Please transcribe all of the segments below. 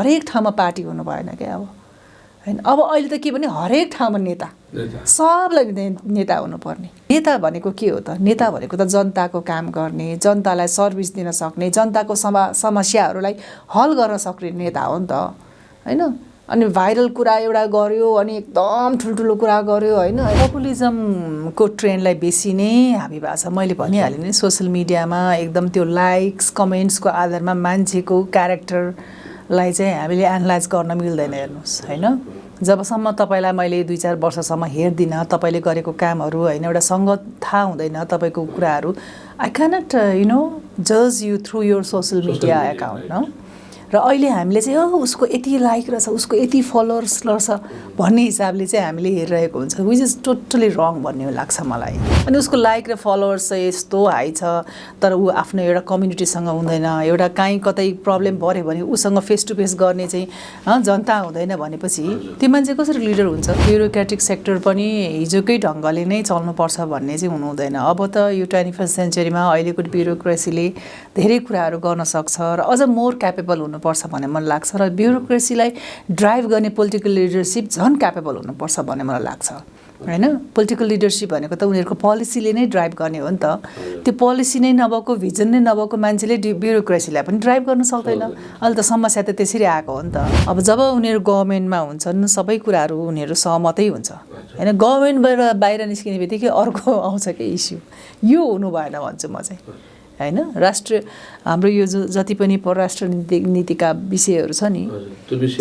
हरेक ठाउँमा पार्टी हुनु भएन क्या अब हैन। अब अहिले त के भने हरेक ठाउँमा नेता सबलाई नेता हुनुपर्ने। नेता भनेको के हो त? नेता भनेको त जनताको काम गर्ने, जनतालाई सर्भिस दिन सक्ने, जनताको समस्याहरूलाई हल गर्न सक्ने नेता हो नि त हैन। अनि भाइरल कुरा एउटा गर्यो अनि एकदम ठुल्ठुलो कुरा गर्यो हैन। पपुलिजमको ट्रेन्डलाई बेसी नै हाबी भएको छ। मैले भनिहालेँ नि सोसियल मिडियामा एकदम त्यो लाइक्स कमेन्ट्सको आधारमा मान्छेको क्यारेक्टरलाई चाहिँ हामीले एनालाइज गर्न मिल्दैन हेर्नुहोस् हैन। जबसम्म तपाईँलाई मैले 2-4 वर्षसम्म हेर्दिनँ तपाईँले गरेको कामहरू हैन, एउटा सङ्गत थाहा हुँदैन तपाईँको कुराहरू, आई क्यानट जज you through your social media account न। र अहिले हामीले चाहिँ उसको यति लाइक रहेछ, उसको यति फलोवर्स रहेछ भन्ने हिसाबले चाहिँ हामीले हेरिरहेको हुन्छ, विच इज टोटली रङ भन्ने लाग्छ मलाई। अनि उसको लाइक र फलोवर्स चाहिँ यस्तो हाई छ तर ऊ आफ्नो एउटा कम्युनिटीसँग हुँदैन, एउटा काहीँ कतै प्रब्लम पऱ्यो भने उसँग फेस टु फेस गर्ने चाहिँ जनता हुँदैन भनेपछि त्यो मान्छे कसरी लिडर हुन्छ? ब्युरोक्रेटिक सेक्टर पनि हिजोकै ढङ्गले नै चल्नुपर्छ भन्ने चाहिँ हुनु हुँदैन। अब त यो 21st सेन्चुरीमा अहिलेको ब्युरोक्रेसीले धेरै कुराहरू गर्न सक्छ र अझ मोर क्यापेबल हुनुपर्छ भन्ने मलाई लाग्छ। र ब्युरोक्रेसीलाई ड्राइभ गर्ने पोलिटिकल लिडरसिप झन् क्यापेबल हुनुपर्छ भन्ने मलाई लाग्छ हैन। पोलिटिकल लिडरसिप भनेको त उनीहरूको पोलिसीले नै ड्राइभ गर्ने हो नि त। त्यो पोलिसी नै नभएको, भिजन नै नभएको मान्छेले ब्युरोक्रेसीलाई पनि ड्राइभ गर्न सक्दैन। अहिले त समस्या त त्यसरी आएको हो नि त। अब जब उनीहरू गभर्मेन्टमा हुन्छन् सबै कुराहरू उनीहरू सहमतै हुन्छ हैन। गभर्मेन्टबाट बाहिर निस्किने बित्तिकै अर्को आउँछ कि इस्यु, यो हुनु भएन भन्छु म चाहिँ हैन। राष्ट्रिय हाम्रो यो जति पनि परराष्ट्र नीतिका विषयहरू छ नि,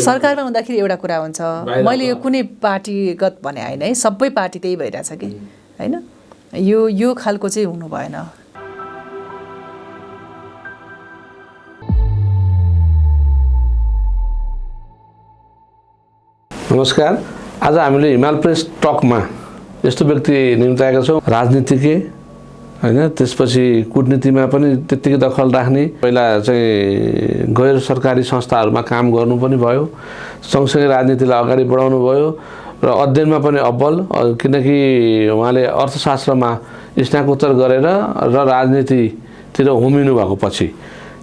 सरकारमा हुँदाखेरि एउटा कुरा हुन्छ। मैले यो कुनै पार्टीगत भने होइन है, सबै पार्टी त्यही भइरहेछ कि हैन। यो खालको चाहिँ हुनु भएन। नमस्कार। आज हामीले हिमाल प्रेस टकमा यस्तो व्यक्ति निम्ताएका छौँ, राजनीतिज्ञ हैन, त्यसपछि कूटनीतिमा पनि त्यत्तिकै दखल राख्ने, पहिला चाहिँ गैर सरकारी संस्थाहरूमा काम गर्नु पनि भयो, सँगसँगै राजनीतिलाई अगाडि बढाउनु भयो र अध्ययनमा पनि अब्बल, किनकि उहाँले अर्थशास्त्रमा स्नातकोत्तर गरेर र राजनीतितिर होमिनु भएको पछि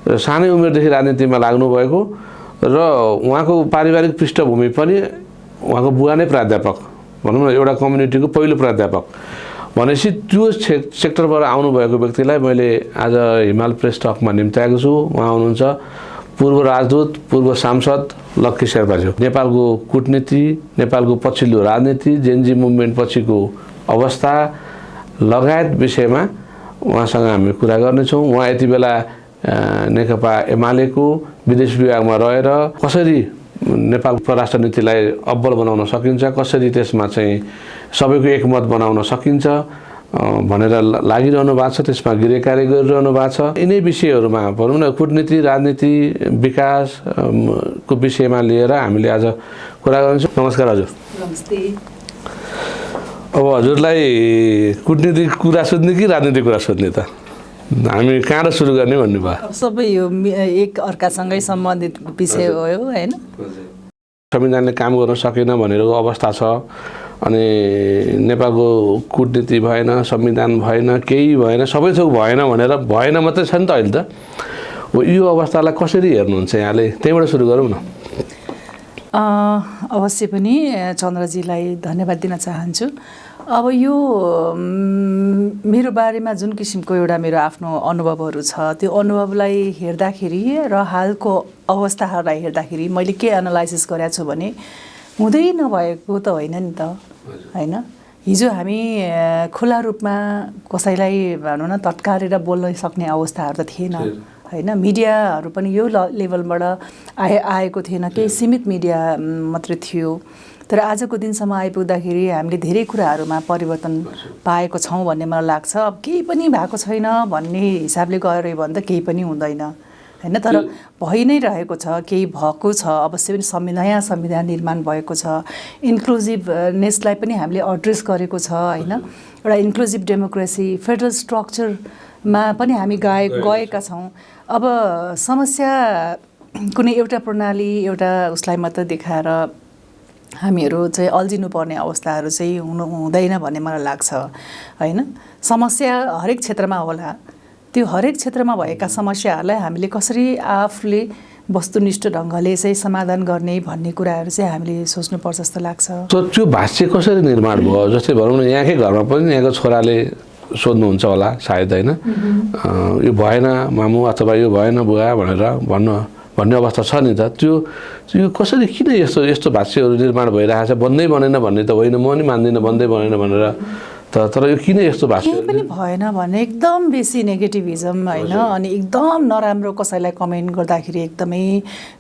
र सानै उमेरदेखि राजनीतिमा लाग्नु भएको र उहाँको पारिवारिक पृष्ठभूमि पनि उहाँको बुवा नै प्राध्यापक, भनौँ न एउटा कम्युनिटीको पहिलो प्राध्यापक भनेपछि त्यो सेक्टरबाट आउनुभएको व्यक्तिलाई मैले आज हिमाल प्रेस टकमा निम्ताएको छु। उहाँ हुनुहुन्छ पूर्व राजदूत, पूर्व सांसद लक्की शेर्पाज्यू। नेपालको कूटनीति, नेपालको पछिल्लो राजनीति, जेनजी मुभमेन्ट पछिको अवस्था लगायत विषयमा उहाँसँग हामी कुरा गर्नेछौँ। उहाँ यति बेला नेकपा एमालेको विदेश विभागमा रहेर कसरी नेपाल परराष्ट्र नीतिलाई अब्बल बनाउन सकिन्छ, कसरी त्यसमा चाहिँ सबैको एकमत बनाउन सकिन्छ भनेर लागिरहनु भएको छ, त्यसमा गृह कार्य गरिरहनु भएको छ। यिनै विषयहरूमा भनौँ न कूटनीति, राजनीति, विकासको विषयमा लिएर हामीले आज कुरा गर्छौँ। नमस्कार हजुर। नमस्ते। अब हजुरलाई कूटनीतिक कुरा सोध्ने कि राजनीतिक कुरा सोध्ने त? हामी कहाँ सुरु गर्ने भन्नुभयो? सबै यो एक अर्कासँगै सम्बन्धित विषय हो हैन। संविधानले काम गर्न सकेन भनेरको अवस्था छ, अनि नेपालको कूटनीति भएन, संविधान भएन, केही भएन, सबै थोक भएन भनेर भएन मात्रै छ नि त अहिले त। यो अवस्थालाई कसरी हेर्नुहुन्छ यहाँले? त्यहीँबाट सुरु गरौँ न। अवश्य पनि चन्द्रजीलाई धन्यवाद दिन चाहन्छु। अब यो मेरो बारेमा जुन किसिमको एउटा मेरो आफ्नो अनुभवहरू छ, त्यो अनुभवलाई हेर्दाखेरि र हालको अवस्थाहरूलाई हेर्दाखेरि मैले के एनालाइसिस गरेको छु भने हुँदै नभएको त होइन नि त हैन। हिजो हामी खुला रूपमा कसैलाई भनौँ न तत्कारेर बोल्न सक्ने अवस्थाहरू त थिएन हैन। मिडियाहरू पनि यो लेभलबाट आएको थिएन, केही सीमित मिडिया मात्रै थियो। तर आजको दिनसम्म आइपुग्दाखेरि हामीले धेरै कुराहरूमा परिवर्तन पाएको छौँ भन्ने मलाई लाग्छ। अब केही पनि भएको छैन भन्ने हिसाबले गऱ्यो भने त केही पनि हुँदैन हैन। तर भइ नै रहेको छ, केही भएको छ। अवश्य पनि नयाँ संविधान निर्माण भएको छ, इन्क्लुजिभनेसलाई पनि हामीले एड्रेस गरेको छ हैन। एउटा इन्क्लुजिभ डेमोक्रेसी, फेडरल स्ट्रक्चरमा पनि हामी गएका छौँ। अब समस्या कुनै एउटा प्रणाली एउटा उसलाई मात्र देखाएर हामीहरू चाहिँ अल्झिनुपर्ने अवस्थाहरू चाहिँ हुँदैन भन्ने मलाई लाग्छ हैन। समस्या हरेक क्षेत्रमा होला, त्यो हरेक क्षेत्रमा भएका समस्याहरूलाई हामीले कसरी आफूले वस्तुनिष्ठ ढङ्गले चाहिँ समाधान गर्ने भन्ने कुराहरू चाहिँ हामीले सोच्नुपर्छ जस्तो लाग्छ। त्यो भाष्य कसरी निर्माण भयो? जस्तै भनौँ न यहाँकै घरमा पनि यहाँको छोराले सोध्नुहुन्छ होला सायद होइन, यो भएन मामु अथवा यो भएन बुवा भनेर भन्ने अवस्था छ नि त। यो कसरी किन यस्तो भाष्यहरू निर्माण भइरहेको छ? बन्दै बनेन भन्ने त होइन, म नि मान्दिनँ बन्दै बनेन भनेर, तर यो किन यस्तो भाष्य? केही पनि भएन भने एकदम बेसी नेगेटिभिजम होइन, अनि एकदम नराम्रो कसैलाई कमेन्ट गर्दाखेरि एकदमै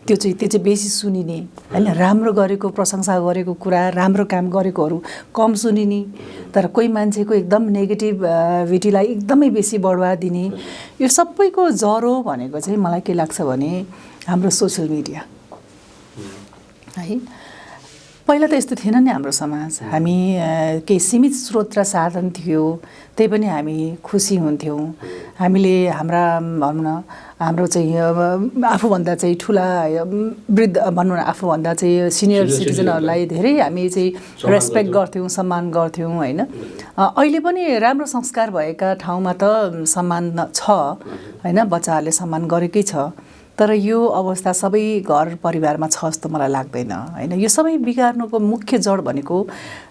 त्यो चाहिँ बेसी सुनिने होइन। राम्रो गरेको प्रशंसा गरेको कुरा, राम्रो काम गरेकोहरू कम सुनिने, तर कोही मान्छेको एकदम नेगेटिभिटीलाई एकदमै बेसी बढावा दिने। यो सबैको जरो भनेको चाहिँ मलाई के लाग्छ भने हाम्रो सोसियल मिडिया है। पहिला त यस्तो थिएन नि हाम्रो समाज, हामी केही सीमित स्रोत र साधन थियो, त्यही पनि हामी खुसी हुन्थ्यौँ। हामीले हाम्रा भनौँ न हाम्रो चाहिँ आफूभन्दा चाहिँ ठुला वृद्ध भनौँ न आफूभन्दा चाहिँ सिनियर सिटिजनहरूलाई धेरै हामी चाहिँ रेस्पेक्ट गर्थ्यौँ, सम्मान गर्थ्यौँ होइन। अहिले पनि राम्रो संस्कार भएका ठाउँमा त सम्मान छ होइन, बच्चाहरूले सम्मान गरेकै छ, तर यो अवस्था सबै घर परिवारमा छ जस्तो मलाई लाग्दैन होइन। यो सबै बिगार्नुको मुख्य जड भनेको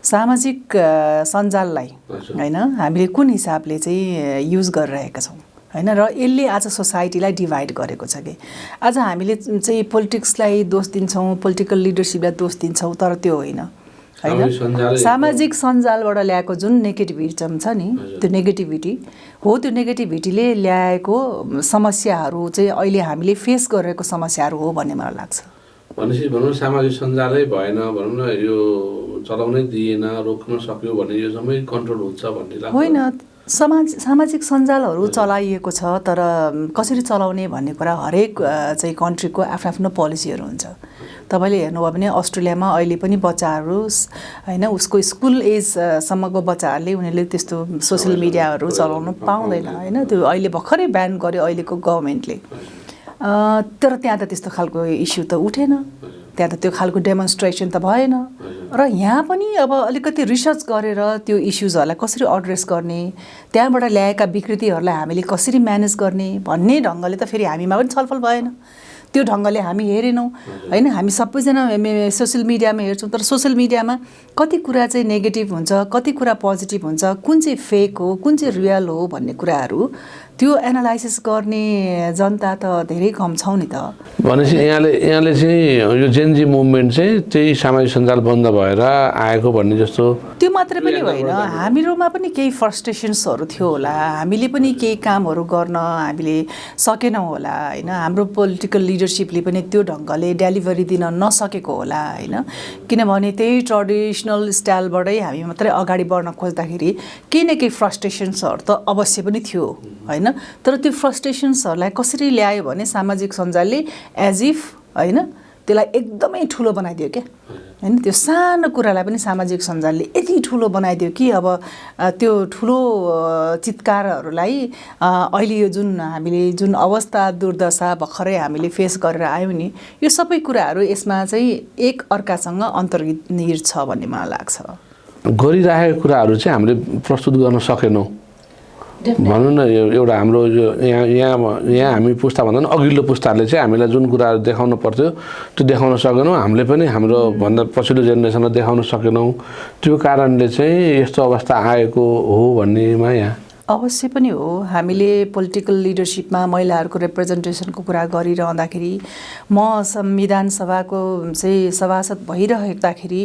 सामाजिक सञ्जाललाई होइन हामीले कुन हिसाबले चाहिँ युज गरिरहेका छौँ होइन, र यसले आज सोसाइटीलाई डिभाइड गरेको छ कि आज हामीले चाहिँ पोलिटिक्सलाई दोष दिन्छौँ, पोलिटिकल लिडरसिपलाई दोष दिन्छौँ, तर त्यो होइन होइन। सामाजिक सञ्जालबाट ल्याएको जुन नेगेटिभिजम छ नि, त्यो नेगेटिभिटी हो, त्यो नेगेटिभिटीले ल्याएको समस्याहरू चाहिँ अहिले हामीले फेस गरेको समस्याहरू हो भन्ने मलाई लाग्छ। भनेपछि भनौँ सामाजिक सञ्जालै भएन भनौँ न, यो चलाउनै दिएन, रोक्न सक्यो भने यो सबै कन्ट्रोल हुन्छ भन्ने लाग्छ होइन। सामाजिक सञ्जालहरू चलाइएको छ, तर कसरी चलाउने भन्ने कुरा हरेक चाहिँ कन्ट्रीको आफ्नो आफ्नो पोलिसीहरू हुन्छ। तपाईँले हेर्नुभयो भने अस्ट्रेलियामा अहिले पनि बच्चाहरू होइन उसको स्कुल एजसम्मको बच्चाहरूले उनीहरूले त्यस्तो सोसियल मिडियाहरू चलाउनु पाउँदैन होइन। त्यो अहिले भर्खरै ब्यान गर्यो अहिलेको गभर्मेन्टले, तर त्यहाँ त त्यस्तो खालको इस्यु त उठेन, त्यहाँ त त्यो खालको डेमोन्स्ट्रेसन त भएन। र यहाँ पनि अब अलिकति रिसर्च गरेर त्यो इस्युजहरूलाई कसरी एड्रेस गर्ने, त्यहाँबाट ल्याएका विकृतिहरूलाई हामीले कसरी म्यानेज गर्ने भन्ने ढङ्गले त फेरि हामीमा पनि छलफल भएन। त्यो ढङ्गले हामी हेरेनौँ होइन। हामी सबैजना सोसियल मिडियामा हेर्छौँ, तर सोसियल मिडियामा कति कुरा चाहिँ नेगेटिभ हुन्छ, कति कुरा पोजिटिभ हुन्छ, कुन चाहिँ फेक हो, कुन चाहिँ रियल हो भन्ने कुराहरू त्यो एनालाइसिस गर्ने जनता त धेरै कम छौँ नि त। भनेपछि यहाँले चाहिँ यो जेनजी मुभमेन्ट चाहिँ त्यही सामाजिक सञ्जाल बन्द भएर आएको भन्ने जस्तो? त्यो मात्रै पनि होइन, हामीहरूमा पनि केही फ्रस्ट्रेसन्सहरू थियो होला, हामीले पनि केही कामहरू गर्न हामीले सकेनौँ होला होइन। हाम्रो पोलिटिकल लिडरसिपले पनि त्यो ढङ्गले डेलिभरी दिन नसकेको होला होइन, किनभने त्यही ट्रेडिसनल स्टाइलबाटै हामी मात्रै अगाडि बढ्न खोज्दाखेरि केही न केही फ्रस्ट्रेसन्सहरू त अवश्य पनि थियो होइन। तर त्यो फ्रस्ट्रेसन्सहरूलाई कसरी ल्यायो भने सामाजिक सञ्जालले एज इफ होइन त्यसलाई एकदमै ठुलो बनाइदियो क्या होइन। त्यो सानो कुरालाई पनि सामाजिक सञ्जालले यति ठुलो बनाइदियो कि अब त्यो ठुलो चित्कारहरूलाई अहिले यो जुन हामीले जुन अवस्था दुर्दशा भर्खरै हामीले फेस गरेर आयौँ नि, यो सबै कुराहरू यसमा चाहिँ एक अर्कासँग अन्तर्निहित छ भन्ने मलाई लाग्छ। गरिरहेको कुराहरू चाहिँ हामीले प्रस्तुत गर्न सकेनौँ भनौँ न। एउटा हाम्रो यो यहाँ हामी पुस्ताभन्दा पनि अघिल्लो पुस्ताहरूले चाहिँ हामीलाई जुन कुराहरू देखाउनु पर्थ्यो त्यो देखाउन सकेनौँ, हामीले पनि हाम्रो भन्दा पछिल्लो जेनेरेसनलाई देखाउन सकेनौँ। त्यो कारणले चाहिँ यस्तो अवस्था आएको हो भन्नेमा यहाँ अवश्य पनि हो। हामीले पोलिटिकल लिडरसिपमा महिलाहरूको रिप्रेजेन्टेसनको कुरा गरिरहँदाखेरि म संविधान सभाको चाहिँ सभासद भइरहँदाखेरि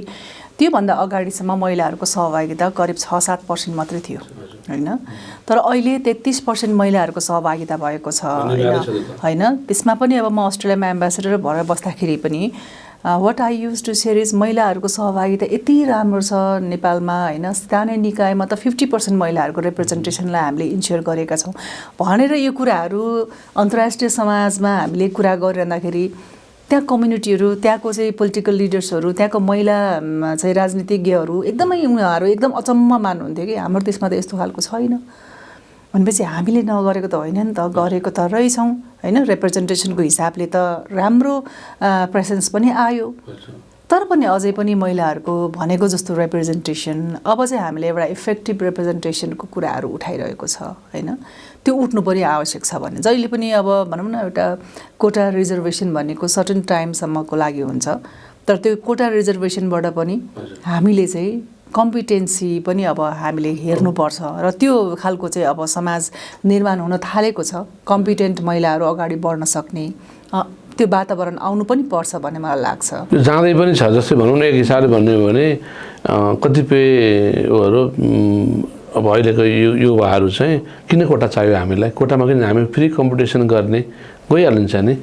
त्योभन्दा अगाडिसम्म महिलाहरूको सहभागिता करिब 6-7% मात्रै थियो होइन। तर अहिले 33% महिलाहरूको सहभागिता भएको छ होइन। त्यसमा पनि अब म अस्ट्रेलियामा एम्बेसेडर भएर बस्दाखेरि पनि what I use to share is महिलाहरूको सहभागिता यति राम्रो छ नेपालमा होइन। स्थानीय निकायमा त 50% महिलाहरूको रिप्रेजेन्टेसनलाई हामीले इन्स्योर गरेका छौँ भनेर यो कुराहरू अन्तर्राष्ट्रिय समाजमा हामीले कुरा गरिरहँदाखेरि त्यहाँ कम्युनिटीहरू, त्यहाँको चाहिँ पोलिटिकल लिडर्सहरू, त्यहाँको महिला चाहिँ राजनीतिज्ञहरू एकदमै उनीहरू एकदम अचम्म मान्नुहुन्थ्यो कि हाम्रो त्यसमा त यस्तो खालको छैन भनेपछि हामीले नगरेको त होइन नि त, गरेको त रहेछौँ होइन। रिप्रेजेन्टेसनको हिसाबले त राम्रो प्रेसेन्स पनि आयो तर पनि अझै पनि महिलाहरूको भनेको जस्तो रिप्रेजेन्टेसन अब चाहिँ हामीले एउटा इफेक्टिभ रिप्रेजेन्टेसनको कुराहरू उठाइरहेको छ होइन, त्यो उठ्नु पनि आवश्यक छ भने जहिले पनि अब भनौँ न एउटा कोटा रिजर्भेसन भनेको सर्टेन टाइमसम्मको लागि हुन्छ, तर त्यो कोटा रिजर्भेसनबाट पनि हामीले चाहिँ कम्पिटेन्सी पनि अब हामीले हेर्नुपर्छ र त्यो खालको चाहिँ अब समाज निर्माण हुन थालेको छ। कम्पिटेन्ट महिलाहरू अगाडि बढ्न सक्ने त्यो वातावरण आउनु पनि पर्छ भन्ने मलाई लाग्छ। त्यो जाँदै पनि छ जस्तै भनौँ न, एक हिसाबले भन्ने हो भने कतिपयहरू अब अहिलेको युवाहरू चाहिँ किन कोटा चाहियो हामीलाई, कोटामा किन हामी फ्री कम्पिटिसन गर्ने गइहालिन्छ नि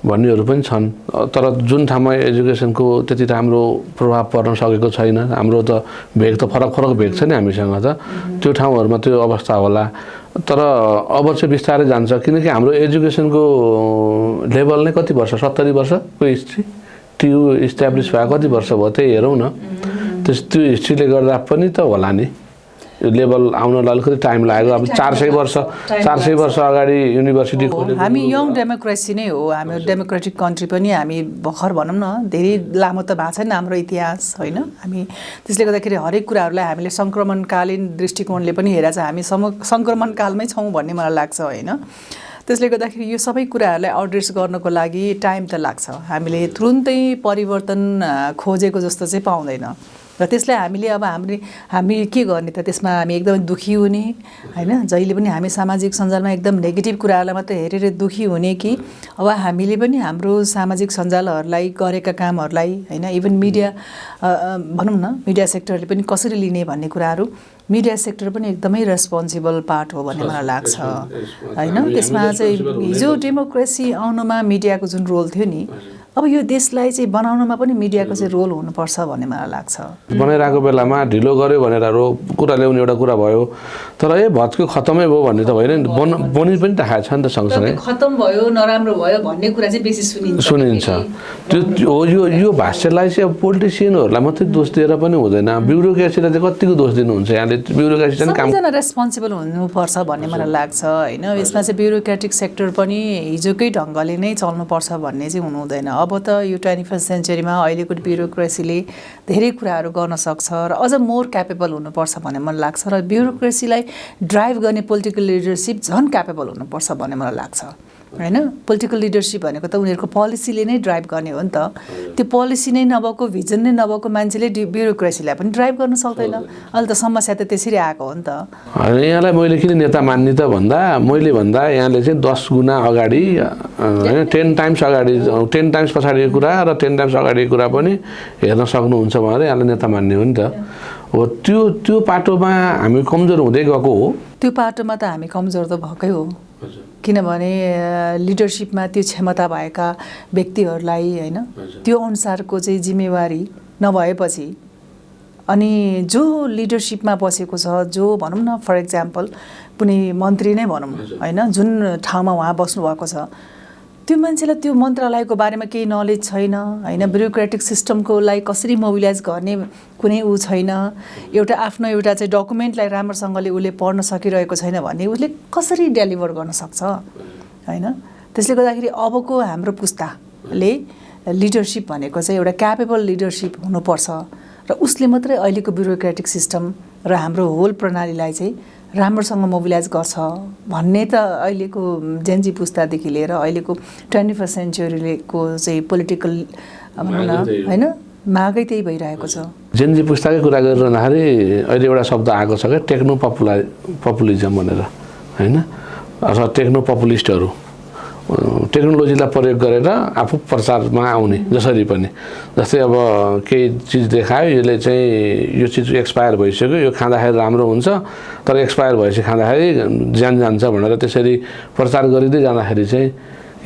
भन्नेहरू पनि छन्। तर जुन ठाउँमा एजुकेसनको त्यति राम्रो प्रभाव पर्न सकेको छैन, हाम्रो त भेग त फरक भेग छ नि हामीसँग त, त्यो ठाउँहरूमा त्यो अवस्था होला। तर अब चाहिँ बिस्तारै जान्छ, किनकि हाम्रो एजुकेसनको लेभल नै कति वर्ष 70 वर्षको हिस्ट्री त्यो इस्ट्याब्लिस भएको कति वर्ष भयो त्यही हेरौँ न। त्यो हिस्ट्रीले गर्दा पनि त होला नि लेभल आउनलाई अलिकति टाइम लाग्यो। अब 400 वर्ष अगाडि युनिभर्सिटी खोलेको हामी यङ डेमोक्रेसी नै हो, हामी डेमोक्रेटिक कन्ट्री पनि हामी भर्खर भनौँ न, धेरै लामो त भएको छैन हाम्रो इतिहास होइन। हामी त्यसले गर्दाखेरि हरेक कुराहरूलाई हामीले सङ्क्रमणकालीन दृष्टिकोणले पनि हेरेर चाहिँ हामी सङ्क्रमणकालमै छौँ भन्ने मलाई लाग्छ होइन। त्यसले गर्दाखेरि यो सबै कुराहरूलाई एड्रेस गर्नको लागि टाइम त लाग्छ, हामीले तुरुन्तै परिवर्तन खोजेको जस्तो चाहिँ पाउँदैन र त्यसलाई हामीले अब हामी के गर्ने त, त्यसमा हामी एकदमै दुखी हुने होइन, जहिले पनि हामी सामाजिक सञ्जालमा एकदम नेगेटिभ कुराहरूलाई मात्रै हेरेर दुखी हुने कि अब हामीले पनि हाम्रो सामाजिक सञ्जालहरूलाई गरेका कामहरूलाई होइन, इभन मिडिया भनौँ न मिडिया सेक्टरले पनि कसरी लिने भन्ने कुराहरू, मिडिया सेक्टर पनि एकदमै रेस्पोन्सिबल पार्ट हो भन्ने मलाई लाग्छ होइन। त्यसमा चाहिँ हिजो डेमोक्रेसी आउनुमा मिडियाको जुन रोल थियो नि, अब यो देशलाई चाहिँ बनाउनमा पनि मिडियाको चाहिँ रोल हुनुपर्छ भन्ने मलाई लाग्छ। बनाइरहेको बेलामा ढिलो गर्यो भनेर कुरा ल्याउने एउटा कुरा भयो, तर भत्कियो खत्तमै भयो भन्ने त होइन, बनि पनि राखेको छ नि त सँगसँगै। खत्तम भयो नराम्रो भयो भन्ने कुरा चाहिँ बेसी सुनिन्छ। त्यो यो भाष्यलाई चाहिँ अब पोलिटिसियनहरूलाई मात्रै दोष दिएर पनि हुँदैन, ब्युरोक्रेसीलाई चाहिँ कतिको दोष दिनुहुन्छ यहाँले? ब्युरोक्रेसी चाहिँ सबैजना रेस्पोन्सिबल हुनुपर्छ भन्ने मलाई लाग्छ होइन। यसमा चाहिँ ब्युरोक्रेटिक सेक्टर पनि हिजोकै ढङ्गले नै चल्नुपर्छ भन्ने चाहिँ हुनु हुँदैन। अब त यो 21st सेन्चुरीमा अहिलेको ब्युरोक्रेसीले धेरै कुराहरू गर्न सक्छ र अझ मोर क्यापेबल हुनुपर्छ भन्ने मलाई लाग्छ र ब्युरोक्रेसीलाई ड्राइभ गर्ने पोलिटिकल लिडरसिप झन् क्यापेबल हुनुपर्छ भन्ने मलाई लाग्छ होइन। पोलिटिकल लिडरसिप भनेको त उनीहरूको पोलिसीले नै ड्राइभ गर्ने हो नि त, त्यो पोलिसी नै नभएको भिजन नै नभएको मान्छेले ब्युरोक्रेसीलाई पनि ड्राइभ गर्न सक्दैन। अहिले त समस्या त त्यसरी आएको हो नि त। यहाँलाई मैले किन नेता मान्ने त भन्दा यहाँले चाहिँ 10 गुणा अगाडि होइन 10 टाइम्स अगाडि 10 टाइम्स पछाडिको कुरा र 10 टाइम्स अगाडिको कुरा पनि हेर्न सक्नुहुन्छ भनेर यहाँले नेता मान्ने हो नि त। हो त्यो पाटोमा हामी कमजोर हुँदै गएको हो। त्यो पाटोमा त हामी कमजोर त भएकै हो, किनभने लिडरसिपमा त्यो क्षमता भएका व्यक्तिहरूलाई होइन त्यो अनुसारको चाहिँ जिम्मेवारी नभएपछि अनि जो लिडरसिपमा बसेको छ, जो भनौँ न फर इक्जाम्पल कुनै मन्त्री नै भनौँ होइन, जुन ठाउँमा उहाँ बस्नुभएको छ त्यो मान्छेलाई त्यो मन्त्रालयको बारेमा केही नलेज छैन होइन, ब्युरोक्रेटिक सिस्टमको लागि कसरी मोबिलाइज गर्ने कुनै छैन, आफ्नो एउटा चाहिँ डकुमेन्टलाई राम्रोसँगले उसले पढ्न सकिरहेको छैन भने उसले कसरी डेलिभर गर्न सक्छ होइन। त्यसले गर्दाखेरि अबको हाम्रो पुस्ताले लिडरसिप भनेको चाहिँ एउटा क्यापेबल लिडरसिप हुनुपर्छ र उसले मात्रै अहिलेको ब्युरोक्रेटिक सिस्टम र हाम्रो होल प्रणालीलाई चाहिँ राम्रोसँग मोबिलाइज गर्छ भन्ने त अहिलेको जेनजी पुस्तादेखि लिएर अहिलेको 21st सेन्चुरीको चाहिँ पोलिटिकल भनौँ न होइन मागै त्यही भइरहेको छ। जेनजी पुस्ताकै कुरा गरिरहँदाखेरि अहिले एउटा शब्द आएको छ क्या, टेक्नो पपुलिजम भनेर होइन, अथवा टेक्नो पपुलिस्टहरू टेक्नोलोजीलाई प्रयोग गरेर आफू प्रचारमा आउने जसरी पनि। जस्तै अब केही चिज देखायो, यसले चाहिँ यो चिज एक्सपायर भइसक्यो, यो खाँदाखेरि राम्रो हुन्छ तर एक्सपायर भएपछि खाँदाखेरि ज्यान जान्छ भनेर त्यसरी प्रचार गरिँदै जाँदाखेरि चाहिँ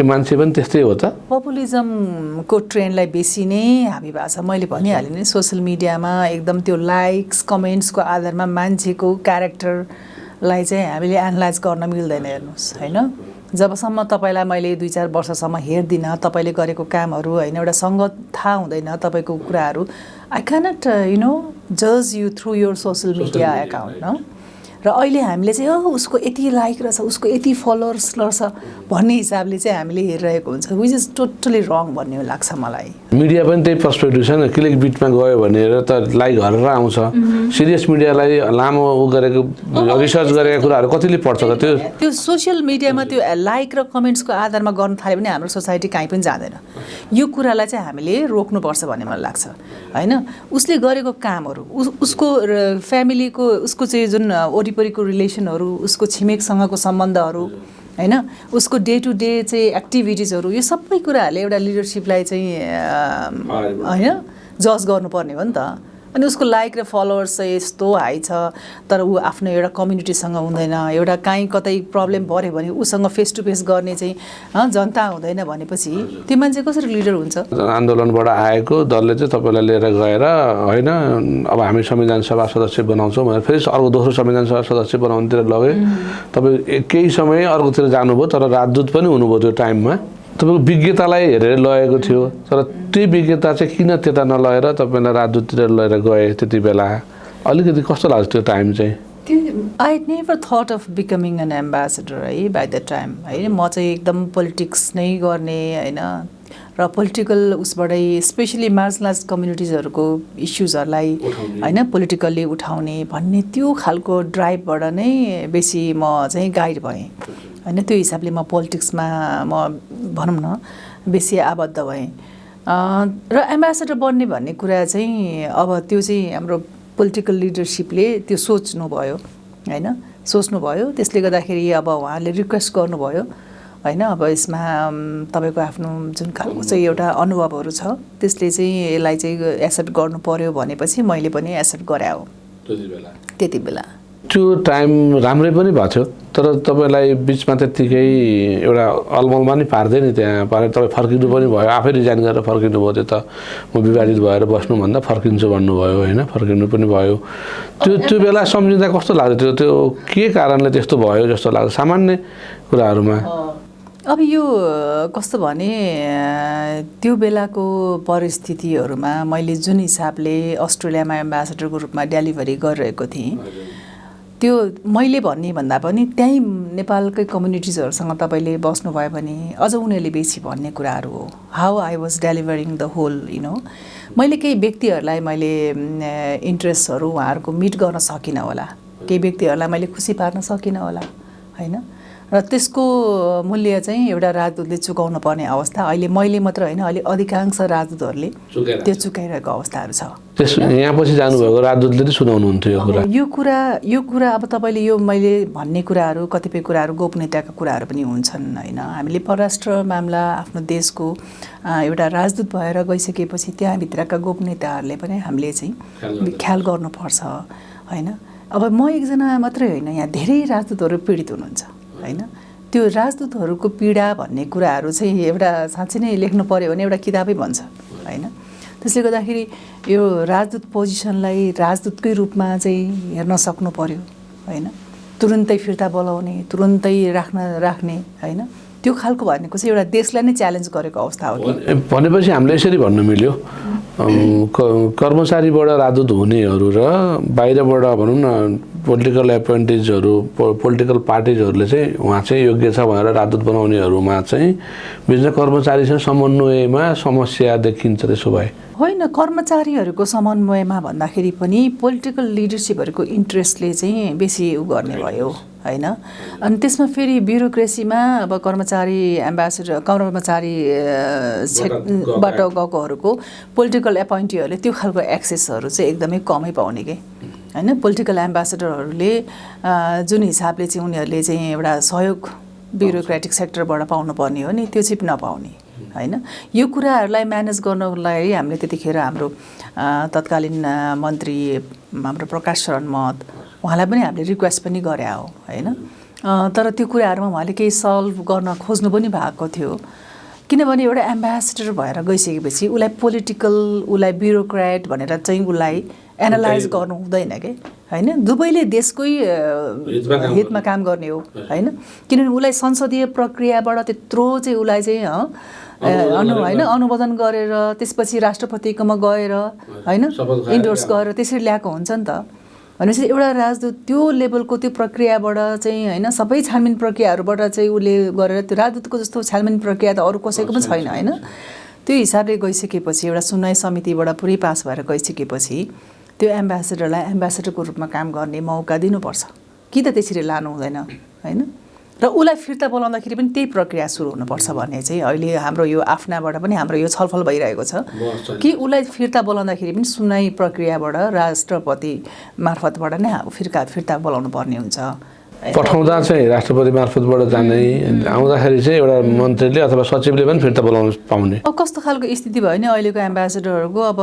यो मान्छे पनि त्यस्तै हो त। पपुलिजमको ट्रेन्डलाई बेसी नै हाबी भएको छ। मैले भनिहालेँ नि सोसियल मिडियामा एकदम त्यो लाइक्स कमेन्ट्सको आधारमा मान्छेको क्यारेक्टरलाई चाहिँ हामीले एनालाइज गर्न मिल्दैन। हेर्नुहोस् होइन, जबसम्म तपाईँलाई मैले 2-4 वर्षसम्म हेर्दिनँ, तपाईँले गरेको कामहरू होइन एउटा सङ्गत थाहा हुँदैन तपाईँको कुराहरू, आई क्यानट जज you through your social media account न। र अहिले हामीले चाहिँ उसको यति लाइक रहेछ उसको यति फलोवर्स रहेछ भन्ने हिसाबले चाहिँ हामीले हेरिरहेको हुन्छ विच इज टोटली रङ भन्ने लाग्छ मलाई मिडिया पनि त्यही पर्सपेक्टिभ छ नि क्लिक बिटमा गयो भनेर त लाइक गरेर आउँछ सिरियस मिडियालाई लामो उ गरेको रिसर्च गरेको कुराहरू कतिले पढ्छ त त्यो सोसियल मिडियामा त्यो लाइक र कमेन्ट्सको आधारमा गर्न थाल्यो भने हाम्रो सोसाइटी कहीँ पनि जाँदैन यो कुरालाई चाहिँ हामीले रोक्नुपर्छ भन्ने मलाई लाग्छ होइन उसले गरेको कामहरू उसको फ्यामिलीको उसको चाहिँ जुन वरिपरिको रिलेसनहरू उसको छिमेकसँगको सम्बन्धहरू होइन उसको डे टु डे चाहिँ एक्टिभिटिजहरू यो सबै कुराहरूले एउटा लिडरसिपलाई चाहिँ होइन जज गर्नुपर्ने हो नि त अनि उसको लाइक र फलोवर्स चाहिँ यस्तो हाई छ तर ऊ आफ्नो एउटा कम्युनिटीसँग हुँदैन एउटा काहीँ कतै प्रब्लम पऱ्यो भने उसँग फेस टु फेस गर्ने चाहिँ जनता हुँदैन भनेपछि त्यो मान्छे कसरी लिडर हुन्छ आन्दोलनबाट आएको दलले चाहिँ तपाईँलाई लिएर गएर होइन अब हामी संविधान सभा सदस्य बनाउँछौँ भनेर फेरि अर्को दोस्रो संविधान सभा सदस्य बनाउनुतिर लगे तपाईँ केही समय अर्कोतिर जानुभयो तर राजदूत पनि हुनुभयो त्यो टाइममा तपाईँको विज्ञतालाई हेरेर लगेको थियो तर त्यो विज्ञता चाहिँ किन त्यता नलगेर तपाईँलाई राजदूततिर लिएर गए त्यति बेला अलिकति कस्तो लाग्छ त्यो टाइम चाहिँ I never thought of becoming an ambassador है बाई द टाइम होइन म चाहिँ एकदम पोलिटिक्स नै गर्ने होइन र पोलिटिकल उसबाटै स्पेसली मार्जिनलाइज कम्युनिटिजहरूको इस्युजहरूलाई होइन पोलिटिकल्ली उठाउने भन्ने त्यो खालको ड्राइभबाट नै बेसी म चाहिँ गाइड भएँ होइन त्यो हिसाबले म पोलिटिक्समा म भनौँ न बेसी आबद्ध भएँ र एम्बेसेडर बन्ने भन्ने कुरा चाहिँ अब त्यो चाहिँ हाम्रो पोलिटिकल लिडरसिपले त्यो सोच्नुभयो होइन सोच्नुभयो त्यसले गर्दाखेरि अब उहाँले रिक्वेस्ट गर्नुभयो होइन अब यसमा तपाईँको आफ्नो जुन खालको चाहिँ एउटा अनुभवहरू छ त्यसले चाहिँ यसलाई चाहिँ एक्सेप्ट गर्नु पर्यो भनेपछि मैले पनि एक्सेप्ट गरे हो त्यति बेला त्यो टाइम राम्रै पनि भएको थियो तर तपाईँलाई बिचमा त्यत्तिकै एउटा अलमलमा नि पार्दैन त्यहाँ पारेर तपाईँ फर्किनु पनि भयो आफै रिजाइन गरेर फर्किनु भयो त्यो त म विवादित भएर बस्नुभन्दा फर्किन्छु भन्नुभयो होइन फर्किनु पनि भयो त्यो बेला सम्झिँदा कस्तो लाग्यो त्यो के कारणले त्यस्तो भयो जस्तो लाग्छ सामान्य कुराहरूमा अब यो कस्तो भने त्यो बेलाको परिस्थितिहरूमा मैले जुन हिसाबले अस्ट्रेलियामा एम्बेसेडरको रूपमा डेलिभरी गरिरहेको थिएँ त्यो मैले भन्ने भन्दा पनि त्यहीँ नेपालकै कम्युनिटिजहरूसँग तपाईँले बस्नुभयो भने अझ उनीहरूले बेसी भन्ने कुराहरू हो how I was delivering the whole मैले केही व्यक्तिहरूलाई मैले इन्ट्रेस्टहरू उहाँहरूको मिट गर्न सकिनँ होला केही व्यक्तिहरूलाई मैले खुसी पार्न सकिनँ होला होइन र त्यसको मूल्य चाहिँ एउटा राजदूतले चुकाउनु पर्ने अवस्था अहिले मैले मात्र होइन अहिले अधिकांश राजदूतहरूले त्यो चुकाइरहेको अवस्थाहरू छ यहाँ पछि जानुभएको राजदूतले चाहिँ सुनाउनुहुन्थ्यो यो कुरा अब तपाईँले यो मैले भन्ने कुराहरू कतिपय कुराहरू गोपनीयताका कुराहरू पनि हुन्छन् होइन हामीले परराष्ट्र मामला आफ्नो देशको एउटा राजदूत भएर गइसकेपछि त्यहाँभित्रका गोपनीयताहरूले पनि हामीले चाहिँ ख्याल गर्नुपर्छ होइन अब म एकजना मात्रै होइन यहाँ धेरै राजदूतहरू पीडित हुनुहुन्छ होइन त्यो राजदूतहरूको पीडा भन्ने कुराहरू चाहिँ एउटा साँच्चै नै लेख्नु पर्यो भने एउटा किताबै भन्छ होइन त्यसले गर्दाखेरि यो राजदूत पोजिसनलाई राजदूतकै रूपमा चाहिँ हेर्न सक्नु पर्यो होइन तुरुन्तै फिर्ता बोलाउने तुरुन्तै राख्ने होइन त्यो खालको भनेको चाहिँ एउटा देशलाई नै च्यालेन्ज गरेको अवस्था हो भनेपछि हामीले यसरी भन्नु मिल्यो कर्मचारीबाट राजदूत हुनेहरू र बाहिरबाट भनौँ न पोलिटिकल एपोइन्टिजहरू पोलिटिकल पार्टिजहरूले चाहिँ उहाँ चाहिँ योग्य छ भनेर राजदूत बनाउनेहरूमा चाहिँ विभिन्न कर्मचारीसँग समन्वयमा समस्या देखिन्छ त्यसो भए होइन कर्मचारीहरूको समन्वयमा भन्दाखेरि पनि पोलिटिकल लिडरसिपहरूको इन्ट्रेस्टले चाहिँ बेसी गर्ने भयो होइन अनि त्यसमा फेरि ब्युरोक्रेसीमा अब कर्मचारी एम्बेसेडर कर्मचारीबाट गएकोहरूको पोलिटिकल एपोइन्टीहरूले त्यो खालको एक्सेसहरू चाहिँ एकदमै कमै पाउने के होइन पोलिटिकल एम्बेसेडरहरूले जुन हिसाबले चाहिँ उनीहरूले चाहिँ एउटा सहयोग ब्युरोक्रेटिक सेक्टरबाट पाउनुपर्ने हो नि त्यो चाहिँ नपाउने होइन यो कुराहरूलाई म्यानेज गर्नको लागि हामीले त्यतिखेर हाम्रो तत्कालीन मन्त्री हाम्रो प्रकाश शरण महत उहाँलाई पनि हामीले रिक्वेस्ट पनि गरे हो होइन तर त्यो कुराहरूमा उहाँले केही सल्भ गर्न खोज्नु पनि भएको थियो किनभने एउटा एम्बेसेडर भएर गइसकेपछि उसलाई पोलिटिकल उसलाई ब्युरोक्रेट भनेर चाहिँ उसलाई एनालाइज गर्नु हुँदैन कि होइन दुवैले देशकै हितमा काम गर्ने हो होइन किनभने उसलाई संसदीय प्रक्रियाबाट त्यत्रो चाहिँ उसलाई चाहिँ होइन अनुमोदन गरेर त्यसपछि राष्ट्रपतिकोमा गएर होइन इन्डोर्स गरेर त्यसरी ल्याएको हुन्छ नि त भनेपछि एउटा राजदूत त्यो लेभलको त्यो प्रक्रियाबाट चाहिँ होइन सबै छानबिन प्रक्रियाहरूबाट चाहिँ उसले गरेर त्यो राजदूतको जस्तो छानबिन प्रक्रिया त अरू कसैको पनि छैन होइन। त्यो हिसाबले गइसकेपछि एउटा सुनवाई समितिबाट पुरै पास भएर गइसकेपछि त्यो एम्बेसेडरलाई एम्बेसेडरको रूपमा काम गर्ने मौका दिनुपर्छ कि त त्यसरी लानु हुँदैन होइन। र उसलाई फिर्ता बोलाउँदाखेरि पनि त्यही प्रक्रिया सुरु हुनुपर्छ भन्ने चाहिँ अहिले हाम्रो यो आफ्नाबाट पनि हाम्रो यो छलफल भइरहेको छ कि उसलाई फिर्ता बोलाउँदाखेरि पनि सुनवाई प्रक्रियाबाट राष्ट्रपति मार्फतबाट नै फिर्ता बोलाउनु पर्ने हुन्छ। पठाउँदा चाहिँ राष्ट्रपति मार्फतबाट जाने आउँदाखेरि चाहिँ एउटा मन्त्रीले अथवा सचिवले पनि फिर्ता बोलाउन पाउने। अब कस्तो खालको स्थिति भयो भने अहिलेको एम्बेसेडरहरूको अब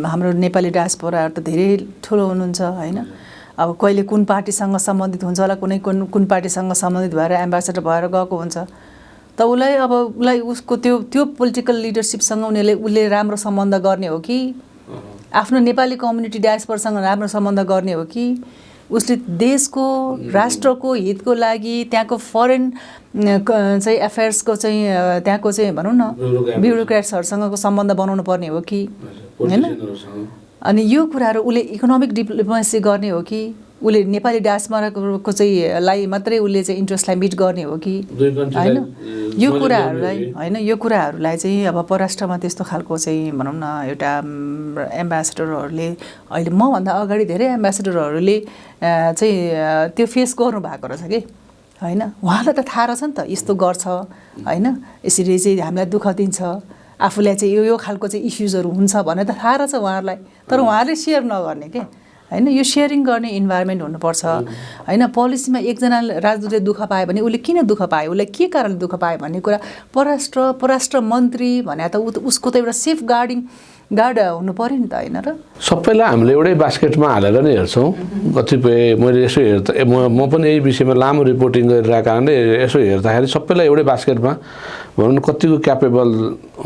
हाम्रो नेपाली डायस्पोराहरू त धेरै ठुलो हुनुहुन्छ होइन। अब कहिले कुन पार्टीसँग सम्बन्धित हुन्छ होला, कुन पार्टीसँग सम्बन्धित भएर एम्बेसेडर भएर गएको हुन्छ त उसलाई उसको त्यो पोलिटिकल लिडरसिपसँग उसले राम्रो सम्बन्ध गर्ने हो कि आफ्नो नेपाली कम्युनिटी डायस्पोरासँग राम्रो सम्बन्ध गर्ने हो कि उसले देशको राष्ट्रको हितको लागि त्यहाँको फरेन चाहिँ एफेयर्सको चाहिँ त्यहाँको चाहिँ भनौँ न ब्युरोक्रेट्सहरूसँगको सम्बन्ध बनाउनु पर्ने हो कि होइन। अनि यो कुराहरू उसले इकोनोमिक डिप्लोमेसी गर्ने हो कि उसले नेपाली डायस्पोराको चाहिँ लाई मात्रै उसले चाहिँ इन्ट्रेस्टलाई मिट गर्ने हो कि होइन। यो कुराहरूलाई चाहिँ अब परराष्ट्रमा त्यस्तो खालको चाहिँ भनौँ न एउटा एम्बेसेडरहरूले अहिले मभन्दा अगाडि धेरै एम्बेसेडरहरूले चाहिँ त्यो फेस गर्नु भएको रहेछ कि होइन। उहाँलाई त थाहा रहेछ नि त यस्तो गर्छ होइन, यसरी चाहिँ हामीलाई दुःख दिन्छ, आफूलाई चाहिँ यो खालको चाहिँ इस्युजहरू हुन्छ भनेर त थाहा रहेछ उहाँहरूलाई, तर उहाँहरूले सेयर नगर्ने के होइन। यो सेयरिङ गर्ने इन्भाइरोमेन्ट हुनुपर्छ होइन। पोलिसीमा एकजना राजदूतले दुःख पायो भने उसले किन दुःख पायो, उसलाई के कारणले दुःख पायो भन्ने कुरा परराष्ट्र मन्त्री भने त उसको त एउटा सेफ गार्ड हुनु पऱ्यो नि त होइन र। सबैलाई हामीले एउटै बास्केटमा हालेर नै हेर्छौँ। कतिपय मैले यसो हेर्दा म पनि यही विषयमा लामो रिपोर्टिङ गरिरहेको कारणले यसो हेर्दाखेरि सबैलाई एउटै बास्केटमा भनौँ न कतिको क्यापेबल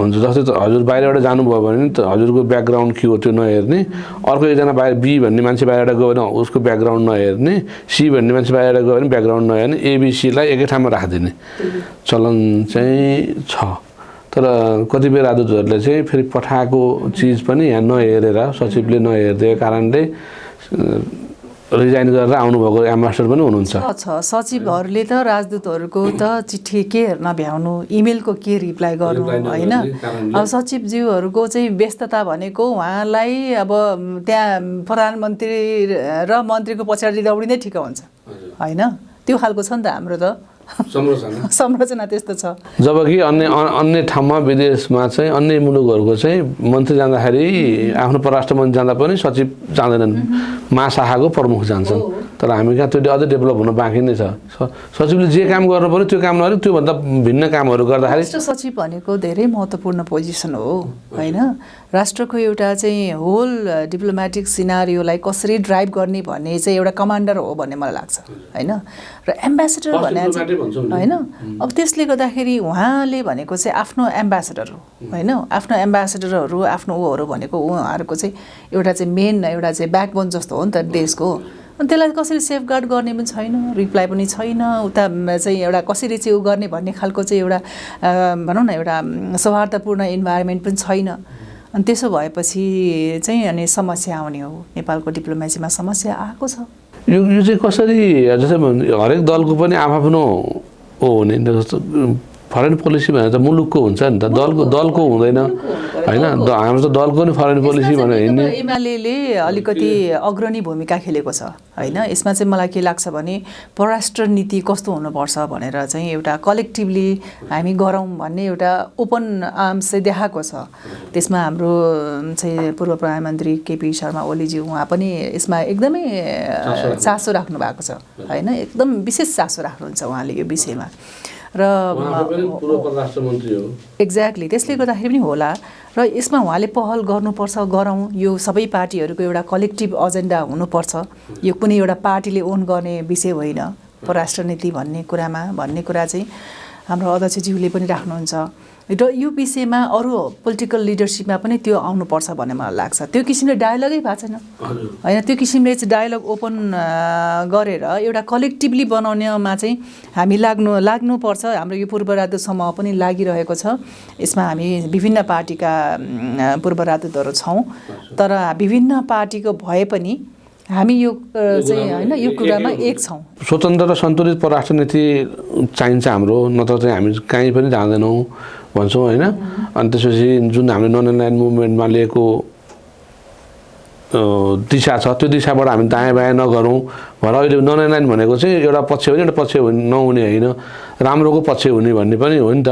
हुन्छ। जस्तै हजुर बाहिरबाट जानुभयो भने त हजुरको ब्याकग्राउन्ड के हो त्यो नहेर्ने, अर्को एकजना बाहिर बी भन्ने मान्छे बाहिरबाट गयो भने उसको ब्याकग्राउन्ड नहेर्ने, सी भन्ने मान्छे बाहिरबाट गयो भने ब्याकग्राउन्ड नहेर्ने, एबिसीलाई एकै ठाउँमा राखिदिने चलन चाहिँ छ। तर कतिपय राजदूतहरूले चाहिँ फेरि पठाएको चिज पनि यहाँ नहेरेर सचिवले नहेरिदिएको कारणले रिजाइन गरेर आउनुभएको एम्बेसडर पनि हुनुहुन्छ। सचिवहरूले त राजदूतहरूको त चिठी के हेर्न भ्याउनु, इमेलको के रिप्लाई गर्नु होइन। अब सचिवज्यूहरूको चाहिँ व्यस्तता भनेको उहाँलाई अब त्यहाँ प्रधानमन्त्री र मन्त्रीको पछाडि दौडिँदै ठिक हुन्छ होइन। त्यो खालको छ नि त हाम्रो त संरचना त्यस्तो छ। जबकि अन्य ठाउँमा विदेशमा चाहिँ अन्य मुलुकहरूको चाहिँ मन्त्री जाँदाखेरि आफ्नो परराष्ट्र मन्त्री जाँदा पनि सचिव जाँदैनन्, महाशाखाको प्रमुख जान्छन्। तर हामी कहाँ त्यो अझै डेभलप हुन बाँकी नै छ। सचिवले जे काम गर्नु पर्यो त्यो काम नगरी त्योभन्दा भिन्न कामहरू गर्दाखेरि राष्ट्र सचिव भनेको धेरै महत्त्वपूर्ण पोजिसन हो होइन। राष्ट्रको एउटा चाहिँ होल डिप्लोमेटिक सिनारियोलाई कसरी ड्राइभ गर्ने भन्ने चाहिँ एउटा कमान्डर हो भन्ने मलाई लाग्छ होइन। र एम्बेसेडर भने होइन अब त्यसले गर्दाखेरि उहाँले भनेको चाहिँ आफ्नो एम्बेसेडर हो होइन। आफ्नो एम्बेसेडरहरू आफ्नो ऊहरू भनेको उहाँहरूको चाहिँ एउटा चाहिँ मेन एउटा चाहिँ ब्याकबोन जस्तो हो नि त देशको। अनि त्यसलाई कसरी सेफगार्ड गर्ने पनि छैन, रिप्लाई पनि छैन, उता चाहिँ एउटा कसरी चाहिँ उ गर्ने भन्ने खालको चाहिँ एउटा भनौँ न एउटा सौहार्दपूर्ण इन्भाइरोमेन्ट पनि छैन। अनि त्यसो भएपछि चाहिँ अनि समस्या आउने हो, नेपालको डिप्लोमेसीमा समस्या आएको छ। यो चाहिँ कसरी जस्तै हरेक दलको पनि आफ्नो हो हुने जस्तो फरेन पोलिसी भनेर त मुलुकको हुन्छ नि त, दलको हुँदैन होइन। हाम्रो त दलको नि फरेन पोलिसी भनेर हिँड्ने। एमाले अलिकति अग्रणी भूमिका खेलेको छ होइन। यसमा चाहिँ मलाई के लाग्छ भने परराष्ट्र नीति कस्तो हुनुपर्छ भनेर चाहिँ एउटा कलेक्टिभली हामी गरौँ भन्ने एउटा ओपन आर्म्स चाहिँ देखाएको छ। त्यसमा हाम्रो चाहिँ पूर्व प्रधानमन्त्री केपी शर्मा ओलीजी उहाँ पनि यसमा एकदमै चासो राख्नु भएको छ होइन। एकदम विशेष चासो राख्नुहुन्छ उहाँले यो विषयमा र एक्ज्याक्टली त्यसले गर्दाखेरि पनि होला। र यसमा उहाँले पहल गर्नुपर्छ, गरौँ। यो सबै पार्टीहरूको एउटा कलेक्टिभ एजेन्डा हुनुपर्छ। यो कुनै एउटा पार्टीले ओन गर्ने विषय होइन परराष्ट्र नीति भन्ने कुरा चाहिँ हाम्रो अध्यक्षज्यूले पनि राख्नुहुन्छ। र यो विषयमा अरू पोलिटिकल लिडरसिपमा पनि त्यो आउनुपर्छ भन्ने मलाई लाग्छ। त्यो किसिमले डायलगै भएको छैन होइन। त्यो किसिमले चाहिँ डायलग ओपन गरेर एउटा कलेक्टिभली बनाउनेमा चाहिँ हामी लाग्नुपर्छ। हाम्रो यो पूर्व राजदूत समूह पनि लागिरहेको छ। यसमा हामी विभिन्न पार्टीका पूर्व राजदूतहरू छौँ, तर विभिन्न पार्टीको भए पनि हामी यो चाहिँ होइन यो कुरामा एक छौँ। स्वतन्त्र र सन्तुलित परराष्ट्र नीति चाहिन्छ हाम्रो, नत्र चाहिँ हामी कहीँ पनि जाँदैनौँ भन्छौँ होइन। अनि त्यसपछि जुन हामीले नन एलाइन मुभमेन्टमा लिएको दिशा छ त्यो दिशाबाट हामी दायाँ बायाँ नगरौँ भएर अहिले नन एलाइन भनेको चाहिँ एउटा पक्ष होइन एउटा पक्ष नहुने होइन, राम्रोको पक्ष हुने भन्ने पनि हो नि त।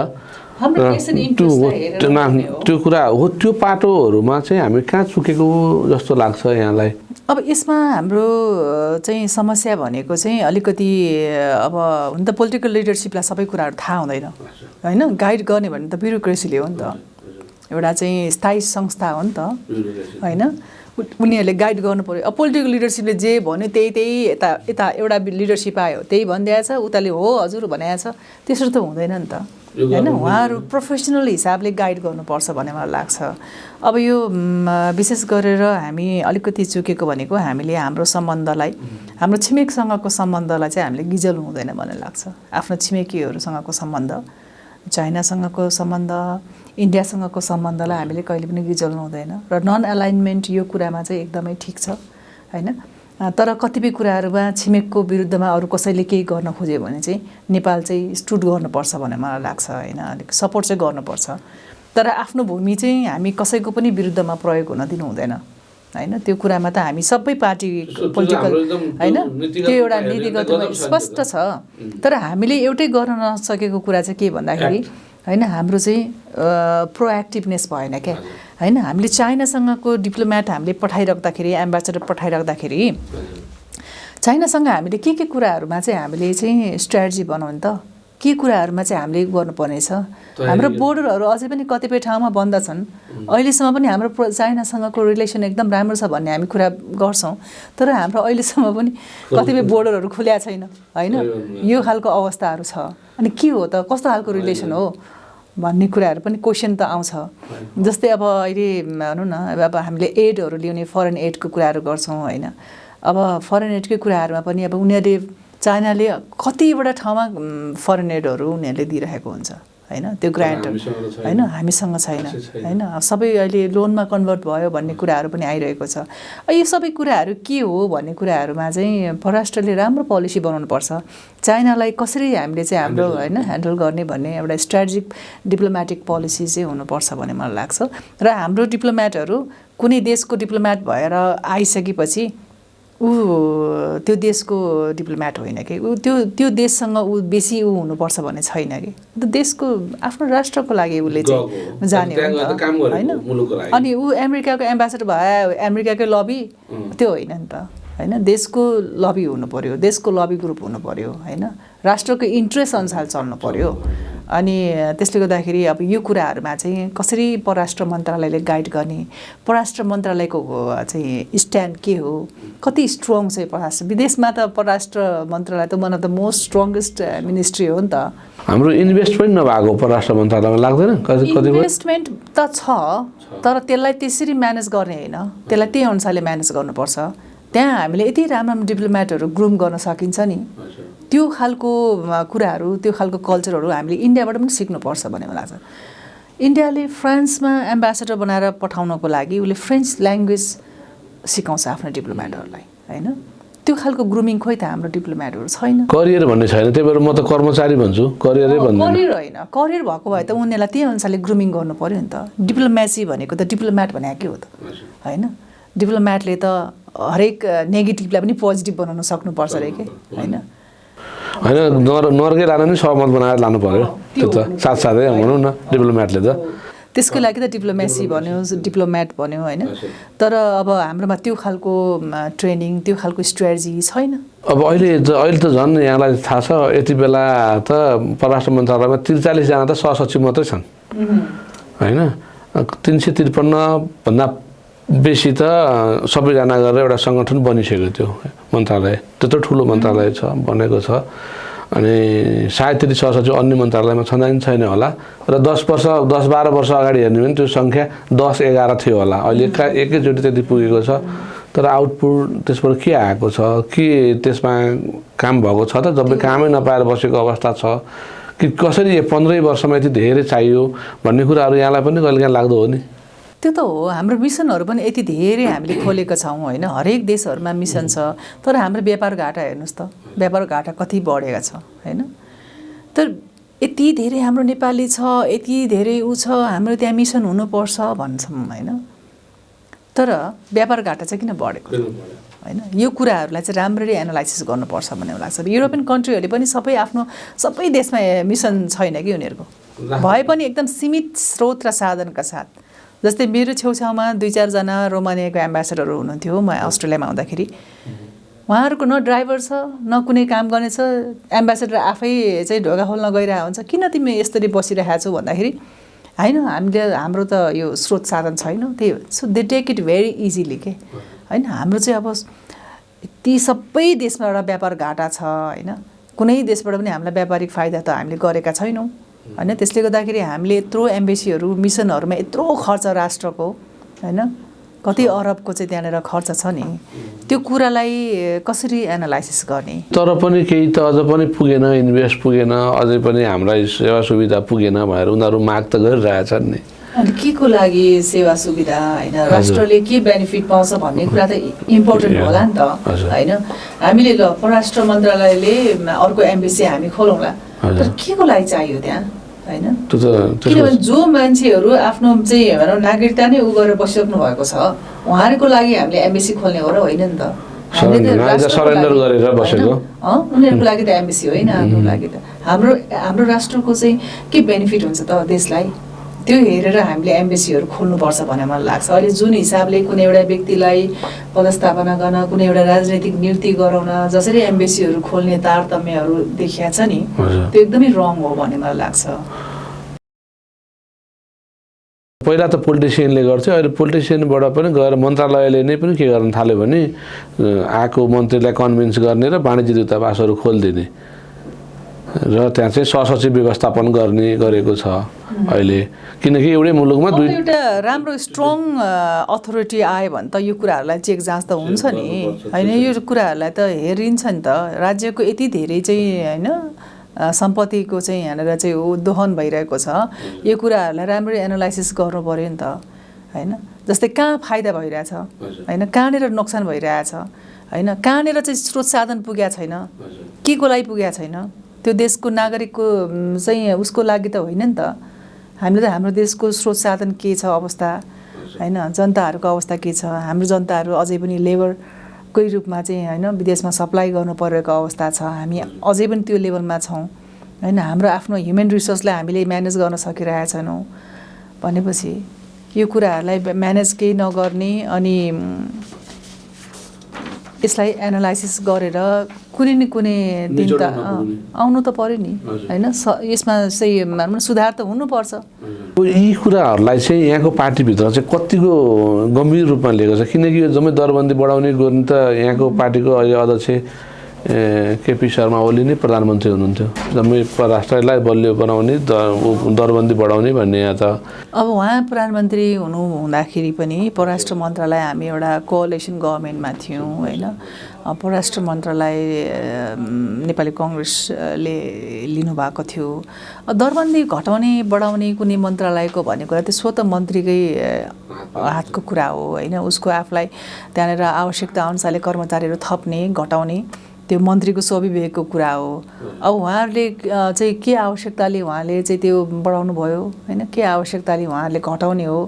त्यो कुरा हो। त्यो पाटोहरूमा चाहिँ हामी कहाँ चुकेको जस्तो लाग्छ यहाँलाई? अब यसमा हाम्रो चाहिँ समस्या भनेको चाहिँ अलिकति अब हुन त पोलिटिकल लिडरसिपलाई सबै कुराहरू थाहा हुँदैन होइन। गाइड गर्ने भने त ब्युरोक्रेसीले हो नि त, एउटा चाहिँ स्थायी संस्था हो नि त होइन। उनीहरूले गाइड गर्नु पऱ्यो। अब पोलिटिकल लिडरसिपले जे भन्यो त्यही यता यता एउटा लिडरसिप आयो त्यही भनिदिएछ, उताले हो हजुर भनेको छ, त्यसरी त हुँदैन नि त होइन। उहाँहरू प्रोफेसनल हिसाबले गाइड गर्नुपर्छ भन्ने मलाई लाग्छ। अब यो विशेष गरेर हामी अलिकति चुकेको भनेको हामीले हाम्रो सम्बन्धलाई, हाम्रो छिमेकसँगको सम्बन्धलाई चाहिँ हामीले गिजल्नु हुँदैन भन्ने लाग्छ। आफ्नो छिमेकीहरूसँगको सम्बन्ध, चाइनासँगको सम्बन्ध, इन्डियासँगको सम्बन्धलाई हामीले कहिले पनि गिजल्नु हुँदैन। र नन एलाइनमेन्ट यो कुरामा चाहिँ एकदमै ठिक छ होइन। तर कतिपय कुराहरूमा छिमेकको विरुद्धमा अरू कसैले केही गर्न खोज्यो भने चाहिँ नेपाल चाहिँ स्टुड गर्नुपर्छ भन्ने मलाई लाग्छ होइन। अलिक सपोर्ट चाहिँ गर्नुपर्छ, तर आफ्नो भूमि चाहिँ हामी कसैको पनि विरुद्धमा प्रयोग हुन दिनु हुँदैन होइन। त्यो कुरामा त हामी सबै पार्टी पोलिटिकल होइन, त्यो एउटा नीतिगत स्पष्ट छ। तर हामीले एउटै गर्न नसकेको कुरा चाहिँ के भन्दाखेरि होइन, हाम्रो चाहिँ प्रोएक्टिभनेस भएन क्या होइन। हामीले चाइनासँगको डिप्लोमेट हामीले पठाइराख्दाखेरि, एम्बेसडर पठाइराख्दाखेरि चाइनासँग हामीले के कुराहरूमा चाहिँ हामीले चाहिँ स्ट्राटेजी बनाउनु त, के कुराहरूमा चाहिँ हामीले गर्नुपर्ने छ। हाम्रो बोर्डरहरू अझै पनि कतिपय ठाउँमा बन्द छन्। अहिलेसम्म पनि हाम्रो चाइनासँगको रिलेसन एकदम राम्रो छ भन्ने हामी कुरा गर्छौँ, तर हाम्रो अहिलेसम्म पनि कतिपय बोर्डरहरू खुल्या छैन होइन। यो खालको अवस्थाहरू छ। अनि के हो त, कस्तो खालको रिलेसन हो भन्ने कुराहरू पनि क्वेसन त आउँछ। जस्तै अब अहिले भनौँ न, अब हामीले एडहरू ल्याउने, फरेन एडको कुराहरू गर्छौँ होइन। अब फरेन एडकै कुराहरूमा पनि अब उनीहरूले चाइनाले कतिवटा ठाउँमा फरेन एडहरू उनीहरूले दिइरहेको हुन्छ होइन। त्यो ग्रान्टहरू होइन हामीसँग छैन होइन। सबै अहिले लोनमा कन्भर्ट भयो भन्ने कुराहरू पनि आइरहेको छ। यो सबै कुराहरू के हो भन्ने कुराहरूमा चाहिँ परराष्ट्रले राम्रो पोलिसी बनाउनुपर्छ। चाइनालाई कसरी हामीले चाहिँ हाम्रो होइन ह्यान्डल गर्ने भन्ने एउटा स्ट्राटेजिक डिप्लोमेटिक पोलिसी चाहिँ हुनुपर्छ भन्ने मलाई लाग्छ। र हाम्रो डिप्लोमेटहरू कुनै देशको डिप्लोमेट भएर आइसकेपछि त्यो देशको डिप्लोमेट होइन कि त्यो देशसँग बेसी हुनुपर्छ भन्ने छैन कि। देशको आफ्नो राष्ट्रको लागि उसले चाहिँ जाने हो नि त होइन। अनि अमेरिकाको एम्बेसडर भयो, अमेरिकाकै लबी त्यो होइन नि त होइन। देशको लबी हुनु पर्यो, देशको लबी ग्रुप हुनु पर्यो होइन। राष्ट्रको इन्ट्रेस्ट अनुसार चल्नु पर्यो। अनि त्यसले गर्दाखेरि अब यो कुराहरूमा चाहिँ कसरी परराष्ट्र मन्त्रालयले गाइड गर्ने, परराष्ट्र मन्त्रालयको चाहिँ स्ट्यान्ड के हो, कति स्ट्रङ चाहिँ परराष्ट्र, विदेशमा त परराष्ट्र मन्त्रालय त one of the most strongest ministry हो नि त। हाम्रो इन्भेस्टमेन्ट नभएको परराष्ट्र मन्त्रालयमा लाग्दैन? इन्भेस्टमेन्ट त छ, तर त्यसलाई त्यसरी म्यानेज गर्ने होइन, त्यसलाई त्यही अनुसारले म्यानेज गर्नुपर्छ। त्यहाँ हामीले यति राम्रो डिप्लोमेटहरू ग्रुम गर्न सकिन्छ नि। त्यो खालको कुराहरू, त्यो खालको कल्चरहरू हामीले इन्डियाबाट पनि सिक्नुपर्छ भन्ने मलाई लाग्छ। इन्डियाले फ्रान्समा एम्बेसडर बनाएर पठाउनको लागि उसले फ्रेन्च ल्याङ्ग्वेज सिकाउँछ आफ्नो डिप्लोमेटहरूलाई होइन। त्यो खालको ग्रुमिङ खोइ त हाम्रो डिप्लोमेटहरू छैन। करियर भन्ने छैन, त्यही भएर म त कर्मचारी भन्छु, करियरै भन्दैन। करियर होइन, करियर भएको भए त उनीहरूलाई त्यही अनुसारले ग्रुमिङ गर्नु पर्यो नि त। डिप्लोमेसी भनेको त डिप्लोमेट भनेको के हो त होइन। डिप्लोमेटले त हरेक नेगेटिभलाई पनि पोजिटिभ बनाउन सक्नुपर्छ अरे के होइन। होइन नर्गे लान नि सहमत बनाएर लानु पर्यो, त्यो त साथसाथै भनौँ न डिप्लोमेटले त। त्यसको लागि त डिप्लोमेसी भन्यो, डिप्लोमेट भन्यो होइन। तर अब हाम्रोमा त्यो खालको ट्रेनिङ, त्यो खालको स्ट्राटेजी छैन। अब अहिले त झन् यहाँलाई थाहा छ, यति बेला त परराष्ट्र मन्त्रालयमा 43 जना त सहसचिव मात्रै छन् होइन। 353 भन्दा बेसी त सबैजना गरेर एउटा सङ्गठन बनिसक्यो त्यो मन्त्रालय। त्यत्रो ठुलो मन्त्रालय छ, बनेको छ। अनि सायद त्यति सहसचिव अन्य मन्त्रालयमा छँदा नि छैन होला। र 10-12 वर्ष अगाडि हेर्ने भने त्यो सङ्ख्या 10-11 थियो होला। अहिले एकैचोटि त्यति पुगेको छ। तर आउटपुट त्यसबाट के आएको छ, के त्यसमा काम भएको छ त? जब कामै नपाएर बसेको अवस्था छ कि कसरी 15 वर्षमा यति धेरै चाहियो भन्ने कुराहरू यहाँलाई पनि कहिलेकाहीँ लाग्दो हो नि। त्यो त हो हाम्रो मिसनहरू पनि यति धेरै हामीले खोलेका छौँ होइन हरेक देशहरूमा मिसन छ तर हाम्रो व्यापार घाटा हेर्नुहोस् त व्यापार घाटा कति बढेको छ होइन तर यति धेरै हाम्रो नेपाली छ यति धेरै ऊ छ हाम्रो त्यहाँ मिसन हुनुपर्छ भन्छौँ होइन तर व्यापार घाटा चाहिँ किन बढेको होइन यो कुराहरूलाई चाहिँ राम्ररी एनालाइसिस गर्नुपर्छ भन्ने लाग्छ युरोपियन कन्ट्रीहरूले पनि सबै देशमा मिसन छैन कि उनीहरूको भए पनि एकदम सीमित स्रोत र साधनका साथ जस्तै मेरो छेउछाउमा 2-4 जना रोमानियाको एम्बेसडरहरू हुनुहुन्थ्यो म अस्ट्रेलियामा आउँदाखेरि उहाँहरूको न ड्राइभर छ न कुनै काम गर्ने छ एम्बेसडर आफै चाहिँ ढोका खोल्न गइरहेको हुन्छ किन तिमी यसरी बसिरहेको छौ भन्दाखेरि होइन हाम्रो त यो स्रोत साधन छैन त्यही हो so they take it very easily के होइन हाम्रो चाहिँ अब ती सबै देशमा एउटा व्यापार घाटा छ होइन कुनै देशबाट पनि हामीलाई व्यापारिक फाइदा त हामीले गरेका छैनौँ होइन त्यसले गर्दाखेरि हामीले यत्रो एम्बेसीहरू मिसनहरूमा यत्रो खर्च राष्ट्रको होइन कति अरबको चाहिँ त्यहाँनिर खर्च छ नि त्यो कुरालाई कसरी एनालाइसिस गर्ने तर पनि केही त अझ पनि पुगेन इन्भेस्ट पुगेन अझै पनि हामीलाई सेवा सुविधा पुगेन भनेर उनीहरू माग त गरिरहेछन् नि अनि के को लागि सेवा सुविधा होइन राष्ट्रले के बेनिफिट पाउँछ भन्ने कुरा त इम्पोर्टेन्ट होला नि त होइन हामीले ल परराष्ट्र मन्त्रालयले अर्को एम्बेसी हामी खोलौँला तर के को लागि चाहियो त्यहाँ होइन किनभने जो मान्छेहरू आफ्नो चाहिँ भनौँ नागरिकता नै उ गरेर बसिसक्नु भएको छ उहाँहरूको लागि हामीले एम्बेसी खोल्ने हो र होइन नि त उनीहरूको लागि त एम्बेसी होइन हाम्रो लागि त हाम्रो राष्ट्रको चाहिँ के बेनिफिट हुन्छ त देशलाई त्यो हेरेर हामीले एम्बेसीहरू खोल्नुपर्छ भन्ने मलाई लाग्छ अहिले जुन हिसाबले कुनै एउटा व्यक्तिलाई पदस्थापना गर्न कुनै एउटा राजनैतिक नियुक्ति गराउन जसरी एम्बेसीहरू खोल्ने तारतम्यहरू देखिया छ नि त्यो एकदमै रङ हो भन्ने मलाई लाग्छ पहिला त पोलिटिसियनले गर्थ्यो अहिले पोलिटिसियनबाट पनि गएर मन्त्रालयले नै पनि के गर्न थाल्यो भने आएको मन्त्रीलाई कन्भिन्स गर्ने र वाणिज्य दूतावासहरू खोलिदिने र त्यहाँ चाहिँ सहसचिव व्यवस्थापन गरेको छ अहिले किनकि एउटै मुलुकमा एउटा राम्रो स्ट्रङ अथोरिटी आयो भने त यो कुराहरूलाई चेक जाँच त हुन्छ नि होइन यो कुराहरूलाई त हेरिन्छ नि त राज्यको यति धेरै चाहिँ होइन सम्पत्तिको चाहिँ यहाँनिर चाहिँ दोहन भइरहेको छ यो कुराहरूलाई राम्ररी एनालाइसिस गर्नु पर्यो नि त होइन जस्तै कहाँ फाइदा भइरहेछ होइन कहाँनिर नोक्सान भइरहेछ होइन कहाँनिर चाहिँ स्रोत साधन पुगेको छैन के को लागि पुगेको छैन त्यो देशको नागरिकको चाहिँ उसको लागि त होइन नि त हामीले त हाम्रो देशको स्रोत साधन के छ अवस्था होइन जनताहरूको अवस्था के छ हाम्रो जनताहरू अझै पनि लेबरकै रूपमा चाहिँ होइन विदेशमा सप्लाई गर्नु परेको अवस्था छ हामी अझै पनि त्यो लेभलमा छौँ होइन हाम्रो आफ्नो ह्युमन रिसोर्सलाई हामीले म्यानेज गर्न सकिरहेका छैनौँ भनेपछि यो कुराहरूलाई म्यानेज केही नगर्ने अनि यसलाई एनालाइसिस गरेर कुनै न कुनै दिन त आउनु त पर्यो नि होइन यसमा चाहिँ सुधार त हुनुपर्छ यी कुराहरूलाई चाहिँ यहाँको पार्टीभित्र चाहिँ कतिको गम्भीर रूपमा लिएको छ किनकि यो जम्मै दरबन्दी बढाउने गर्ने त यहाँको पार्टीको अहिले अध्यक्ष केपी शर्मा ओली नै प्रधानमन्त्री हुनुहुन्थ्यो जम्मै राष्ट्रलाई बलियो बनाउने दरबन्दी बढाउने भन्ने यहाँ त अब उहाँ प्रधानमन्त्री हुँदाखेरि पनि परराष्ट्र मन्त्रालय हामी एउटा कोअलिसन गभर्मेन्टमा थियौँ होइन परराष्ट्र मन्त्रालय नेपाली कङ्ग्रेसले लिनुभएको थियो दरबन्दी घटाउने बढाउने कुनै मन्त्रालयको भन्ने कुरा त्यो स्वतः मन्त्रीकै हातको कुरा हो होइन उसको आफूलाई त्यहाँनिर आवश्यकता अनुसारले कर्मचारीहरू थप्ने घटाउने त्यो मन्त्रीको स्वाभिवेकको कुरा हो अब उहाँहरूले चाहिँ के आवश्यकताले उहाँले चाहिँ त्यो बढाउनु भयो होइन के आवश्यकताले उहाँहरूले घटाउने हो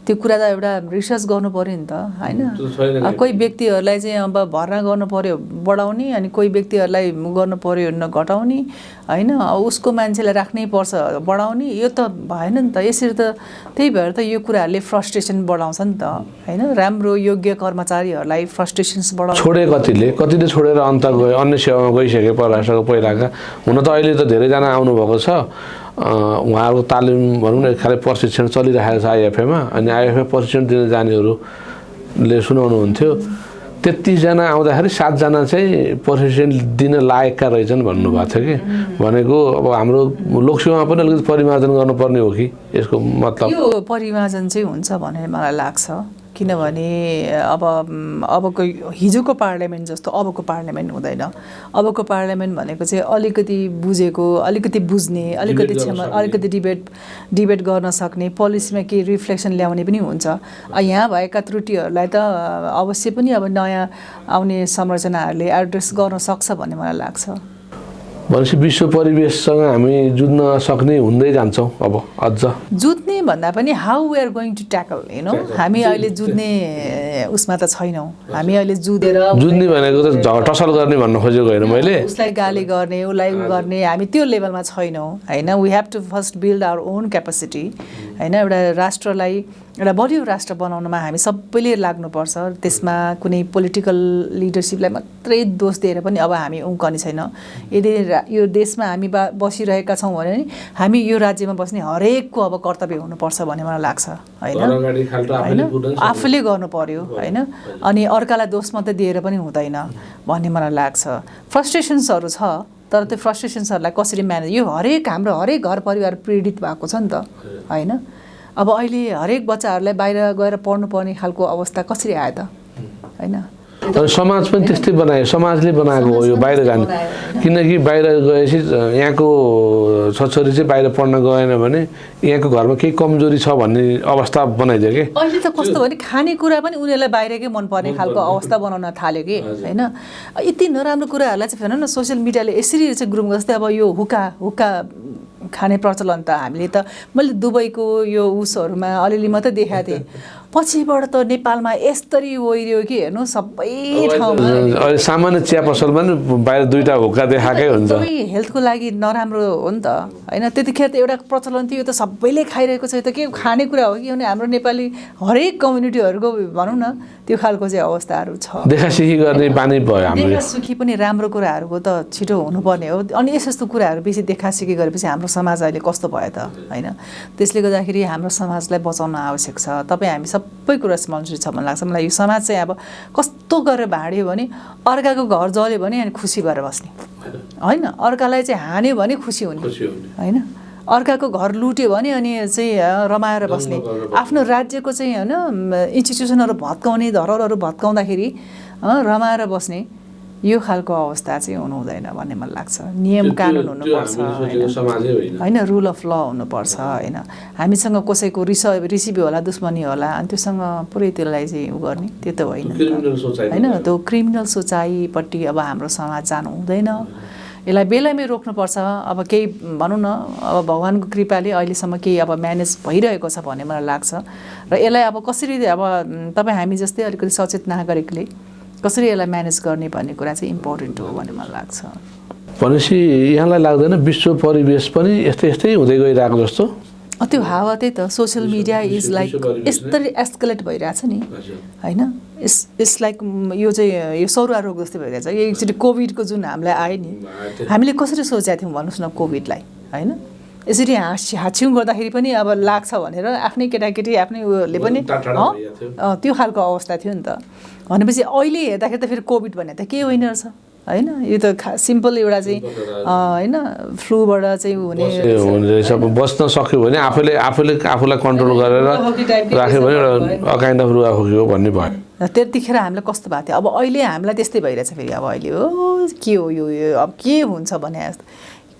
त्यो कुरा त एउटा रिसर्च गर्नु पर्यो नि त होइन कोही व्यक्तिहरूलाई चाहिँ अब भर्ना गर्नु पर्यो बढाउने अनि कोही व्यक्तिहरूलाई गर्नु पर्यो घटाउने होइन उसको मान्छेलाई राख्नै पर्छ बढाउने यो त भएन नि त यसरी त त्यही भएर त यो कुराहरूले फ्रस्ट्रेसन बढाउँछ नि त होइन राम्रो योग्य कर्मचारीहरूलाई फ्रस्ट्रेसन्स बढाउँछ छोडे कतिले छोडेर अन्य सेवामा गइसके परराष्ट्रको पहिलाका हुन त अहिले त धेरैजना आउनुभएको छ उहाँहरूको तालिम भनौँ न खालि प्रशिक्षण चलिरहेको छ आइएफएमा अनि आइएफए प्रशिक्षण दिन जानेहरूले सुनाउनुहुन्थ्यो त्यतिजना आउँदाखेरि 7 जना चाहिँ प्रशिक्षण दिन लायकका रहेछन् भन्नुभएको थियो कि भनेको अब हाम्रो लोकसेवामा पनि अलिकति परिमार्जन गर्नुपर्ने हो कि यसको मतलब यो परिमार्जन चाहिँ हुन्छ भन्ने मलाई लाग्छ किनभने अबको हिजोको पार्लियामेन्ट जस्तो अबको पार्लियामेन्ट हुँदैन। अबको पार्लियामेन्ट भनेको चाहिँ अलिकति बुझेको, अलिकति बुझ्ने, अलिकति डिबेट गर्न सक्ने, पोलिसीमा केही रिफ्लेक्सन ल्याउने पनि हुन्छ। यहाँ भएका त्रुटिहरूलाई त अवश्य पनि अब नयाँ आउने संरचनाहरूले एड्रेस गर्न सक्छ भन्ने मलाई लाग्छ। भनेपछि विश्व परिवेशसँग हामी जुझ्न सक्ने हुँदै जान्छौँ अब अझ। जुझ्ने भन्दा पनि how we are going to tackle हामी अहिले जुझ्ने उसमा त छैनौँ। हामी अहिले जुझ्ने भनेको त टसल गर्ने भन्न खोजेको होइन मैले, उसलाई गाली गर्ने, उसलाई गर्ने, हामी त्यो लेभलमा छैनौँ होइन। We have to first build our own capacity होइन। एउटा राष्ट्रलाई एउटा बलियो राष्ट्र बनाउनमा हामी सबैले लाग्नुपर्छ। त्यसमा कुनै पोलिटिकल लिडरसिपलाई मात्रै दोष दिएर पनि अब हामी उम्कने छैन। यदि यो देशमा हामी बसिरहेका छौँ भने नि हामी यो राज्यमा बस्ने हरेकको अब कर्तव्य हुनुपर्छ भन्ने मलाई लाग्छ होइन। आफूले गर्नु पर्यो होइन। अनि अर्कालाई दोष मात्रै दिएर पनि हुँदैन भन्ने मलाई लाग्छ। फ्रस्ट्रेसन्सहरू छ, तर त्यो फ्रस्ट्रेसन्सहरूलाई कसरी म्यानेज, यो हाम्रो हरेक घर परिवार पीडित भएको छ नि त होइन। अब अहिले हरेक बच्चाहरूलाई बाहिर गएर पढ्नुपर्ने खालको अवस्था कसरी आयो त होइन। समाज पनि त्यस्तै बनायो, समाजले बनाएको हो यो बाहिर जाने। किनकि बाहिर गएपछि यहाँको छोरी चाहिँ बाहिर पढ्न गएन भने यहाँको घरमा केही कमजोरी छ भन्ने अवस्था बनाइदियो कि। अहिले त कस्तो भने खानेकुरा पनि उनीहरूलाई बाहिरकै मनपर्ने खालको अवस्था बनाउन थाल्यो कि होइन। यति नराम्रो कुराहरूलाई चाहिँ फेरि न सोसियल मिडियाले यसरी चाहिँ ग्रुम जस्तै अब यो हुक्का खाने प्रचलन त हामीले त मैले दुबईको यो उसहरूमा अलिअलि मात्रै देखाएको थिएँ। पछिबाट त नेपालमा यस्तरी ओइरियो कि हेर्नु सबै ठाउँमा। सामान्य चिया पसल पनि बाहिर दुईवटा हुक्का देखाएकै हुन्छ। हेल्थको लागि नराम्रो हो नि त होइन। त्यतिखेर त एउटा प्रचलन थियो, यो त सबैले खाइरहेको छ। यो त के खानेकुरा हो कि हाम्रो नेपाली हरेक कम्युनिटीहरूको भनौँ न त्यो खालको चाहिँ अवस्थाहरू छ। देखासिखी गर्ने बानी भयो हाम्रो। देखासिखी पनि राम्रो कुराहरूको त छिटो हुनुपर्ने हो। अनि यस्तो कुराहरू बेसी देखासिखी गरेपछि हाम्रो समाज अहिले कस्तो भयो त होइन। त्यसले गर्दाखेरि हाम्रो समाजलाई बचाउन आवश्यक छ। तपाईँ हामी सबै कुरा रेस्पोन्सिबिलिटी छ भन्ने लाग्छ मलाई। यो समाज चाहिँ अब कस्तो गरेर भाँड्यो भने अर्काको घर जल्यो भने अनि खुसी भएर बस्ने होइन। अर्कालाई चाहिँ हान्यो भने खुसी हुने होइन। अर्काको घर लुट्यो भने अनि चाहिँ रमाएर बस्ने। आफ्नो राज्यको चाहिँ होइन इन्स्टिट्युसनहरू भत्काउने, धरोहरहरू भत्काउँदाखेरि रमाएर बस्ने, यो खालको अवस्था चाहिँ हुनु हुँदैन भन्ने मलाई लाग्छ। नियम कानुन हुनुपर्छ होइन, रुल अफ ल हुनुपर्छ होइन। हामीसँग कसैको रिसिभी होला, दुश्मनी होला, अनि त्योसँग पुरै त्यसलाई चाहिँ उ गर्ने त्यो त होइन होइन। त्यो क्रिमिनल सोचाइपट्टि अब हाम्रो समाज जानु हुँदैन। यसलाई बेलामै रोक्नुपर्छ। अब केही भनौँ न अब भगवान्को कृपाले अहिलेसम्म केही अब म्यानेज भइरहेको छ भन्ने मलाई लाग्छ। र यसलाई अब कसरी अब तपाईँ हामी जस्तै अलिकति सचेत नागरिकले कसरी यसलाई म्यानेज गर्ने भन्ने कुरा चाहिँ इम्पोर्टेन्ट हो भन्ने मलाई लाग्छ। भनेपछि यहाँलाई लाग्दैन विश्व परिवेश पनि यस्तै हुँदै गइरहेको जस्तो? त्यो हावा त्यही त सोसियल मिडिया इज लाइक यस्तरी एस्केलेट भइरहेछ नि होइन। इट्स लाइक यो चाहिँ यो सरुवा रोग जस्तै भइरहेछ। यो एकचोटि कोभिडको जुन हामीलाई आयो नि, हामीले कसरी सोचेका थियौँ भन्नुहोस् न कोभिडलाई होइन। यसरी हाछ्यौँ गर्दाखेरि पनि अब लाग्छ भनेर आफ्नै केटाकेटी आफ्नै उयोले पनि त्यो खालको अवस्था थियो नि त। भनेपछि अहिले हेर्दाखेरि त फेरि कोभिड भन्ने त केही होइन रहेछ होइन। यो त सिम्पल एउटा चाहिँ होइन फ्लूबाट चाहिँ हुने रहेछ। बस्न सक्यो भने आफूलाई कन्ट्रोल गरेर राख्यो भने एउटा काइन्ड अफ रुवा खोक्यो भन्ने भयो। त्यतिखेर हामीलाई कस्तो भएको थियो। अब अहिले हामीलाई त्यस्तै भइरहेछ फेरि। अब अहिले हो के हो यो अब के हुन्छ भने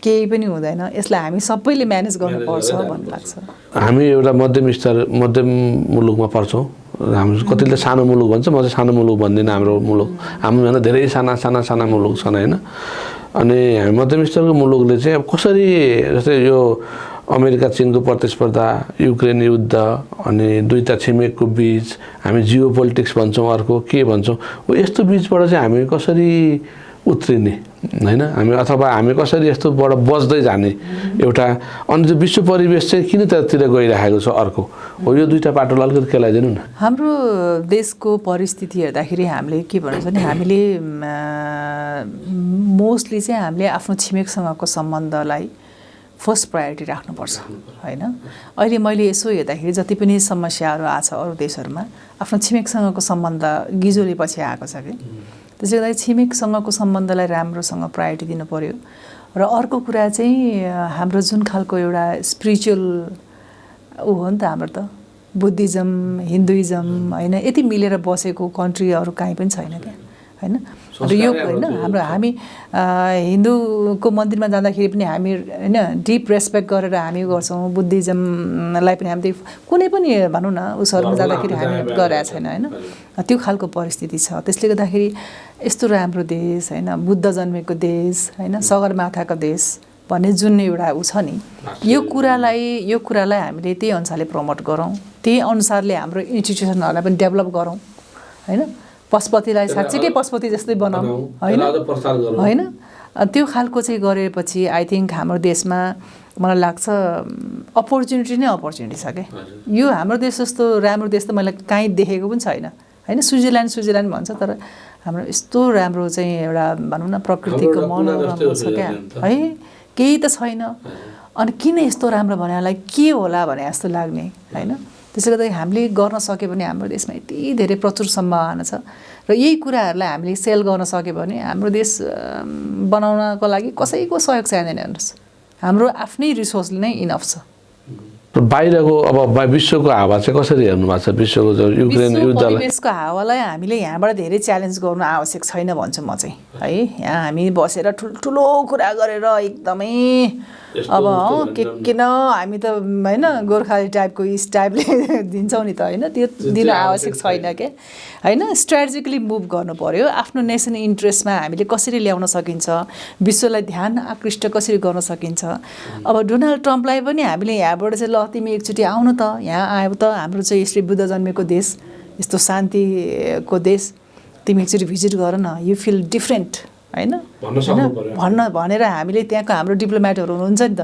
केही पनि हुँदैन। यसलाई हामी सबैले म्यानेज गर्नुपर्छ भन्ने लाग्छ। हामी एउटा मध्यम मुलुकमा पर्छौँ। हाम्रो कतिले सानो मुलुक भन्छ, म चाहिँ सानो मुलुक भन्दिनँ। हाम्रो मुलुक धेरै साना मुलुक छन् होइन। अनि हामी मध्यम स्तरको मुलुकले चाहिँ अब कसरी जस्तै यो अमेरिका चीनको प्रतिस्पर्धा, युक्रेन युद्ध, अनि दुईवटा छिमेकको बिच हामी जियो पोलिटिक्स भन्छौँ, अर्को के भन्छौँ, यस्तो बिचबाट चाहिँ हामी कसरी उत्रिने होइन हामी, अथवा हामी कसरी यस्तोबाट बच्दै जाने एउटा। अनि त्यो विश्व परिवेश चाहिँ किन त्यतातिर गइरहेको छ अर्को हो, यो दुईवटा पाटोलाई अलिकति खेलाइदिनु न। हाम्रो देशको परिस्थिति हेर्दाखेरि हामीले के भन्छ भने हामीले मोस्टली चाहिँ हामीले आफ्नो छिमेकसँगको सम्बन्धलाई फर्स्ट प्रायोरिटी राख्नुपर्छ होइन। अहिले मैले यसो हेर्दाखेरि जति पनि समस्याहरू आएको छ अरू देशहरूमा आफ्नो छिमेकसँगको सम्बन्ध गिजोले पछि आएको छ कि। त्यसले गर्दा छिमेकसँगको सम्बन्धलाई राम्रोसँग प्रायोरिटी दिनु पर्यो। र अर्को कुरा चाहिँ हाम्रो जुन खालको एउटा स्पिरिचुअल ऊ हो नि त हाम्रो त बुद्धिज्म हिन्दुइज्म होइन यति मिलेर बसेको कन्ट्री अरू कहीँ पनि छैन क्या होइन र यो होइन हाम्रो हामी हिन्दूको मन्दिरमा जाँदाखेरि पनि हामी होइन डिप रेस्पेक्ट गरेर हामी गर्छौँ बुद्धिज्मलाई पनि हामीले कुनै पनि भनौँ न उसहरूमा जाँदाखेरि हामी गरेका छैन होइन त्यो खालको परिस्थिति छ त्यसले गर्दाखेरि यस्तो राम्रो देश होइन बुद्ध जन्मेको देश होइन सगरमाथाको देश भन्ने जुन एउटा ऊ छ नि यो कुरालाई हामीले त्यही अनुसारले प्रमोट गरौँ त्यही अनुसारले हाम्रो इन्स्टिट्युसनहरूलाई पनि डेभलप गरौँ होइन पशुपतिलाई साँच्चीकै पशुपति जस्तै बनाऊँ होइन त्यो खालको चाहिँ गरेपछि आई थिङ्क हाम्रो देशमा मलाई लाग्छ अपर्च्युनिटी नै अपर्च्युनिटी छ क्या यो हाम्रो देश जस्तो राम्रो देश त मैले कहीँ देखेको पनि छैन होइन स्विजरल्यान्ड भन्छ तर हाम्रो यस्तो राम्रो चाहिँ एउटा भनौँ न प्रकृतिको मनोरम छ क्या है केही त छैन अनि किन यस्तो राम्रो भनेलाई के होला भने जस्तो लाग्ने होइन त्यसले गर्दा हामीले गर्न सक्यो भने हाम्रो देशमा यति धेरै प्रचुर सम्भावना छ र यही कुराहरूलाई हामीले सेल गर्न सक्यो भने हाम्रो देश बनाउनको लागि कसैको सहयोग चाहिँदैन हेर्नुहोस् हाम्रो आफ्नै रिसोर्सले नै इनफ छ बाहिरको अब विश्वको हावा चाहिँ कसरी हेर्नु भएको छ विश्वको जो युक्रेन युद्धलाई परिवेशको हावालाई हामीले यहाँबाट धेरै च्यालेन्ज गर्नु आवश्यक छैन भन्छु म चाहिँ है यहाँ हामी बसेर ठुल्ठुलो कुरा गरेर एकदमै अब किन हामी त होइन गोर्खाली टाइपको इस टाइपले दिन्छौँ नि त होइन त्यो दिन आवश्यक छैन क्या होइन स्ट्राटेजिकली मुभ गर्नु पर्यो आफ्नो नेसन इन्ट्रेस्टमा हामीले कसरी ल्याउन सकिन्छ विश्वलाई ध्यान आकृष्ट कसरी गर्न सकिन्छ अब डोनाल्ड ट्रम्पलाई पनि हामीले यहाँबाट चाहिँ ल तिमी एकचोटि आउनु त यहाँ आयो त हाम्रो चाहिँ यसरी बुद्ध जन्मेको देश यस्तो शान्तिको देश तिमी एकचोटि भिजिट गर न यु फिल डिफ्रेन्ट होइन भनेर हामीले त्यहाँको हाम्रो डिप्लोमेटहरू हुनुहुन्छ नि त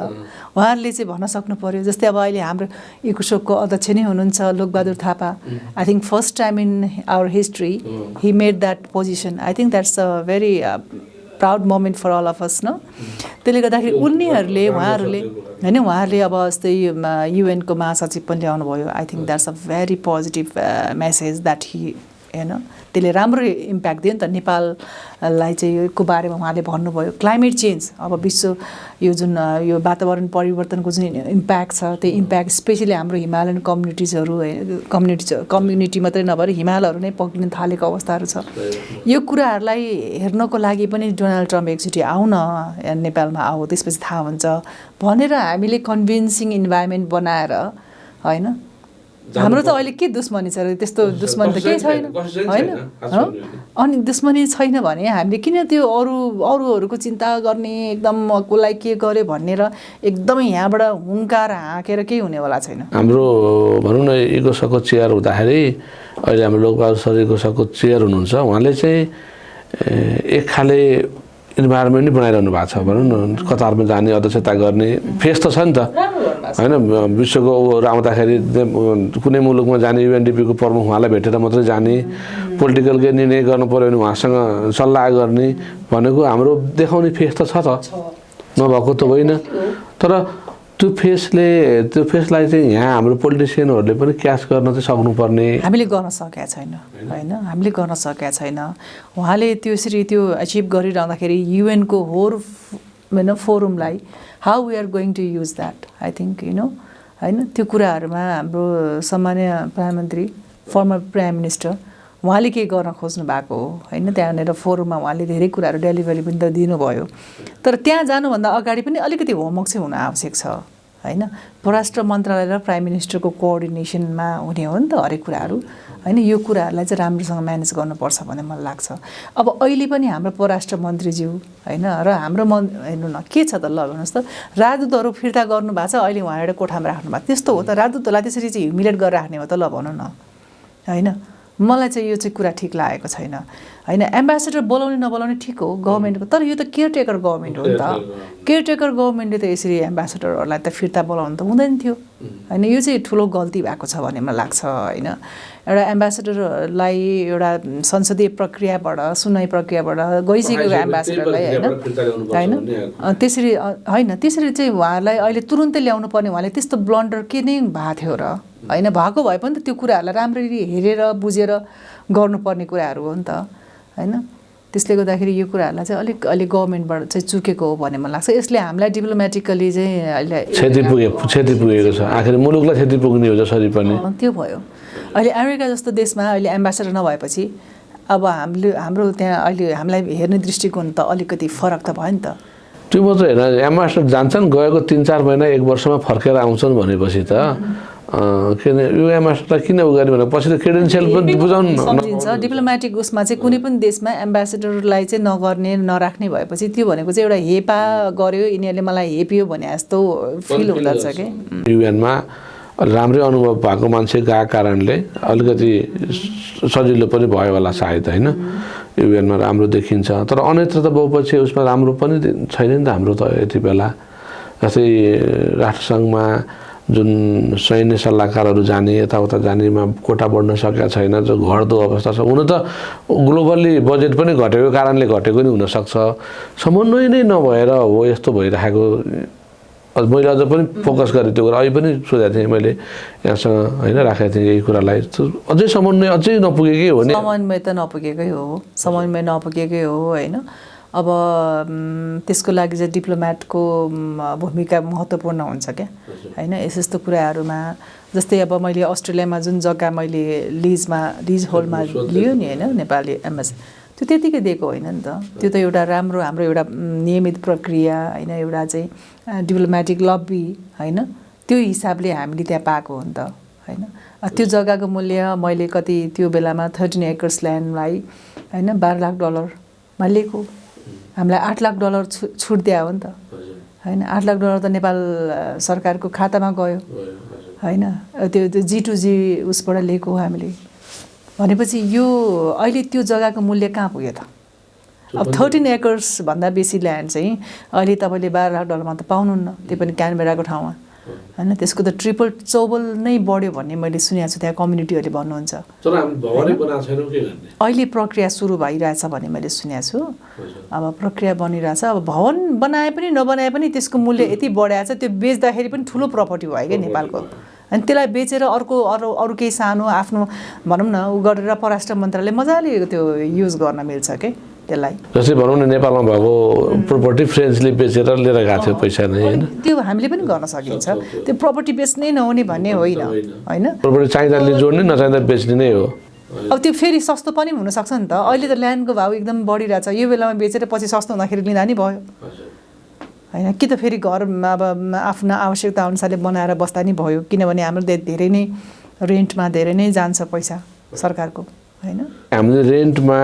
उहाँहरूले चाहिँ भन्न सक्नु पर्यो जस्तै अब अहिले हाम्रो इकोसोकको अध्यक्ष नै हुनुहुन्छ Lokbahadur Thapa I think first time in our history he made that position I think that's a very proud moment for all of us न त्यसले गर्दाखेरि उहाँहरूले अब जस्तै युएनको महासचिव पनि ल्याउनु भयो I think that's a very positive message that he होइन त्यसले राम्रो इम्प्याक्ट दियो नि त नेपाललाई चाहिँ यो बारेमा उहाँले भन्नुभयो क्लाइमेट चेन्ज अब विश्व यो जुन यो वातावरण परिवर्तनको जुन इम्प्याक्ट छ त्यो इम्प्याक्ट स्पेसली हाम्रो हिमालयन कम्युनिटी मात्रै नभएर हिमालहरू नै पक्रिन थालेको अवस्थाहरू छ यो कुराहरूलाई हेर्नको लागि पनि डोनाल्ड ट्रम्प एकचोटि आउन नेपालमा आऊ त्यसपछि थाहा हुन्छ भनेर हामीले कन्भिन्सिङ इन्भाइरोमेन्ट बनाएर होइन हाम्रो त अहिले के दुश्मनी छ र त्यस्तो दुश्मनी त केही छैन होइन अनि दुश्मनी छैन भने हामीले किन त्यो अरूहरूको चिन्ता गर्ने एकदम कसलाई के गर्यो भनेर एकदमै यहाँबाट हुङ्कार हाँकेर केही हुनेवाला छैन हाम्रो भनौँ न इकोसोकको चेयर हुँदाखेरि अहिले हाम्रो लोकबहादुर सर इकोसोकको चेयर हुनुहुन्छ उहाँले चाहिँ एक खाले इन्भाइरोमेन्ट नै बनाइरहनु भएको छ भनौँ न कतारमा जाने अध्यक्षता गर्ने फेस त छ नि त होइन विश्वको ऊहरू आउँदाखेरि कुनै मुलुकमा जाने युएनडिपीको प्रमुख उहाँलाई भेटेर मात्रै जाने पोलिटिकल केही निर्णय गर्नु पऱ्यो भने उहाँसँग सल्लाह गर्ने भनेको हाम्रो देखाउने फेस त छ त नभएको त होइन तर त्यो फेसलाई चाहिँ यहाँ हाम्रो पोलिटिसियनहरूले पनि क्याच गर्न चाहिँ सक्नुपर्ने हामीले गर्न सकेका छैन होइन हामीले गर्न सकेका छैन उहाँले त्यसरी त्यो एचिभ गरिरहँदाखेरि युएनको फोरमलाई how we are going to use that I think होइन त्यो कुराहरूमा हाम्रो सम्मान्य प्रधानमन्त्री फर्मर प्राइम मिनिस्टर उहाँले के गर्न खोज्नु भएको हो होइन त्यहाँनिर फोरममा उहाँले धेरै कुराहरू डेलिभरी पनि त दिनुभयो तर त्यहाँ जानुभन्दा अगाडि पनि अलिकति होमवर्क चाहिँ हुन आवश्यक छ होइन परराष्ट्र मन्त्रालय र प्राइम मिनिस्टरको कोअर्डिनेसनमा हुने हो नि त हरेक कुराहरू होइन यो कुराहरूलाई चाहिँ राम्रोसँग म्यानेज गर्नुपर्छ भन्ने मलाई लाग्छ अब अहिले पनि हाम्रो परराष्ट्र मन्त्रीज्यू होइन र हाम्रो हेर्नु न के छ त ल भन्नुहोस् त राजदूतहरू फिर्ता गर्नुभएको छ अहिले उहाँ एउटा कोठामा राख्नु भएको त्यस्तो हो त राजदूतहरूलाई त्यसरी चाहिँ ह्युमिलेट गरेर राख्ने हो त ल भनौँ न होइन मलाई चाहिँ यो चाहिँ कुरा ठिक लागेको छैन होइन एम्बेसेडर बोलाउने नबोलाउने ठिक हो गभर्मेन्टको तर यो त केयरटेकर गभर्मेन्ट हो नि त केयरटेकर गभर्मेन्टले त यसरी एम्बेसेडरहरूलाई त फिर्ता बोलाउनु त हुँदैन थियो होइन यो चाहिँ ठुलो गल्ती भएको छ भन्ने मलाई लाग्छ होइन एउटा एम्बेसेडरलाई एउटा संसदीय प्रक्रियाबाट सुनाइ प्रक्रियाबाट गइसकेको एम्बेसेडरलाई होइन त्यसरी चाहिँ उहाँहरूलाई अहिले तुरुन्तै ल्याउनु पर्ने उहाँले त्यस्तो ब्लन्डर के नै भएको थियो र होइन भएको भए पनि त त्यो कुराहरूलाई राम्ररी हेरेर बुझेर गर्नुपर्ने कुराहरू हो नि त होइन त्यसले गर्दाखेरि यो कुराहरूलाई चाहिँ अलिक अहिले गभर्मेन्टबाट चाहिँ चुकेको हो भन्ने मलाई लाग्छ। यसले हामीलाई डिप्लोमेटिकली चाहिँ अहिले क्षति पुगेको छ, आखिर मुलुकलाई क्षति पुग्ने हो जसरी पनि त्यो भयो। अहिले अमेरिका जस्तो देशमा अहिले एम्बेसडर नभएपछि अब हाम्रो त्यहाँ अहिले हामीलाई हेर्ने दृष्टिकोण त अलिकति फरक त भयो नि त। त्यो मात्रै होइन, एम्बेसडर जान्छन्, गएको 3-4 महिना 1 वर्षमा फर्केर आउँछन् भनेपछि त किन यो एम्बेसडरलाई किन उगारि भने पछि त क्रेडेन्सियल पनि बुझाउनु सम्झिन्छ। डिप्लोमेटिक उसमा चाहिँ कुनै पनि देशमा एम्बेसडरलाई चाहिँ नगर्ने नराख्ने भएपछि त्यो भनेको चाहिँ एउटा हेपा गर्यो, यिनीहरूले मलाई हेप्यो भने जस्तो फिल हुँदछ कि। युएनमा राम्रै अनुभव भएको मान्छे गएको कारणले अलिकति सजिलो पनि भयो होला सायद होइन, युएनमा राम्रो देखिन्छ। तर अन्यत्र त बहुपक्षीय उसमा राम्रो पनि छैन नि त हाम्रो त यति बेला। जस्तै राष्ट्रसङ्घमा जुन सैन्य सल्लाहकारहरू जाने यताउता जानेमा कोटा बढ्न सकेका छैन, जो घट्दो अवस्था छ। हुन त ग्लोबल्ली बजेट पनि घटेको कारणले घटेको नि हुनसक्छ, समन्वय नै नभएर हो यस्तो भइरहेको। मैले अझ पनि फोकस गरेँ त्यो कुरा, अहिले पनि सोधेको थिएँ मैले यहाँसँग होइन, राखेको थिएँ यही कुरालाई। अझै समन्वय अझै नपुगेकै हो नि। समन्वय त नपुगेकै हो, समन्वय नपुगेकै हो होइन। अब त्यसको लागि चाहिँ डिप्लोमेटको भूमिका महत्त्वपूर्ण हुन्छ क्या होइन। यस्तो कुराहरूमा जस्तै अब मैले अस्ट्रेलियामा जुन जग्गा मैले लिज होल्डमा लियो नि होइन नेपाली एम्बेसी, त्यो त्यतिकै दिएको होइन नि त। त्यो त एउटा राम्रो हाम्रो एउटा नियमित प्रक्रिया होइन, एउटा चाहिँ डिप्लोमेटिक लब्बी होइन, त्यो हिसाबले हामीले त्यहाँ पाएको हो नि त होइन। त्यो जग्गाको मूल्य मैले कति त्यो बेलामा 13 एकर्स ल्यान्डलाई होइन $12 लाखमा लिएको, हामीलाई $8 लाख छुट दियो हो नि त होइन। $8 लाख त नेपाल सरकारको खातामा गयो होइन, त्यो G2G उसबाट लिएको हामीले भनेपछि यो अहिले त्यो जग्गाको मूल्य कहाँ पुग्यो त। अब 13 एकर्स भन्दा बेसी ल्यान्ड चाहिँ अहिले तपाईँले $12 लाखमा त पाउनुहुन्न, त्यो पनि क्यानबेराको ठाउँमा होइन। त्यसको त ट्रिपल चौबल नै बढ्यो भन्ने मैले सुनेको छु, त्यहाँ कम्युनिटीहरूले भन्नुहुन्छ। अहिले प्रक्रिया सुरु भइरहेछ भन्ने मैले सुनेको छु। अब प्रक्रिया बनिरहेछ, अब भवन बनाए पनि नबनाए पनि त्यसको मूल्य यति बढाएको छ, त्यो बेच्दाखेरि पनि ठुलो प्रपर्टी भयो क्या नेपालको। अनि त्यसलाई बेचेर अरू केही सानो आफ्नो भनौँ न उ गरेर परराष्ट्र मन्त्रालयले मजाले त्यो युज गर्न मिल्छ के त्यसलाई। जस्तै भनौँ न नेपालमा भएको प्रोपर्टी फ्रेन्चले बेचेर लिएर गएको थियो पैसा नै होइन, त्यो हामीले पनि गर्न सकिन्छ। त्यो प्रपर्टी बेच्नै नहुने भन्ने होइन होइन, प्रपर्टी चाहिँदाले जोड्ने नचाहिँदा बेच्ने नै हो। अब त्यो फेरि सस्तो पनि हुनसक्छ नि त। अहिले त ल्यान्डको भाउ एकदम बढिरहेछ, यो बेलामा बेचेर पछि सस्तो हुँदाखेरि लिँदा नि भयो होइन। कि त फेरि घरमा अब आफ्ना आवश्यकता अनुसारले बनाएर बस्दा नि भयो, किनभने हाम्रो धेरै नै रेन्टमा धेरै नै जान्छ पैसा सरकारको होइन। हामीले रेन्टमा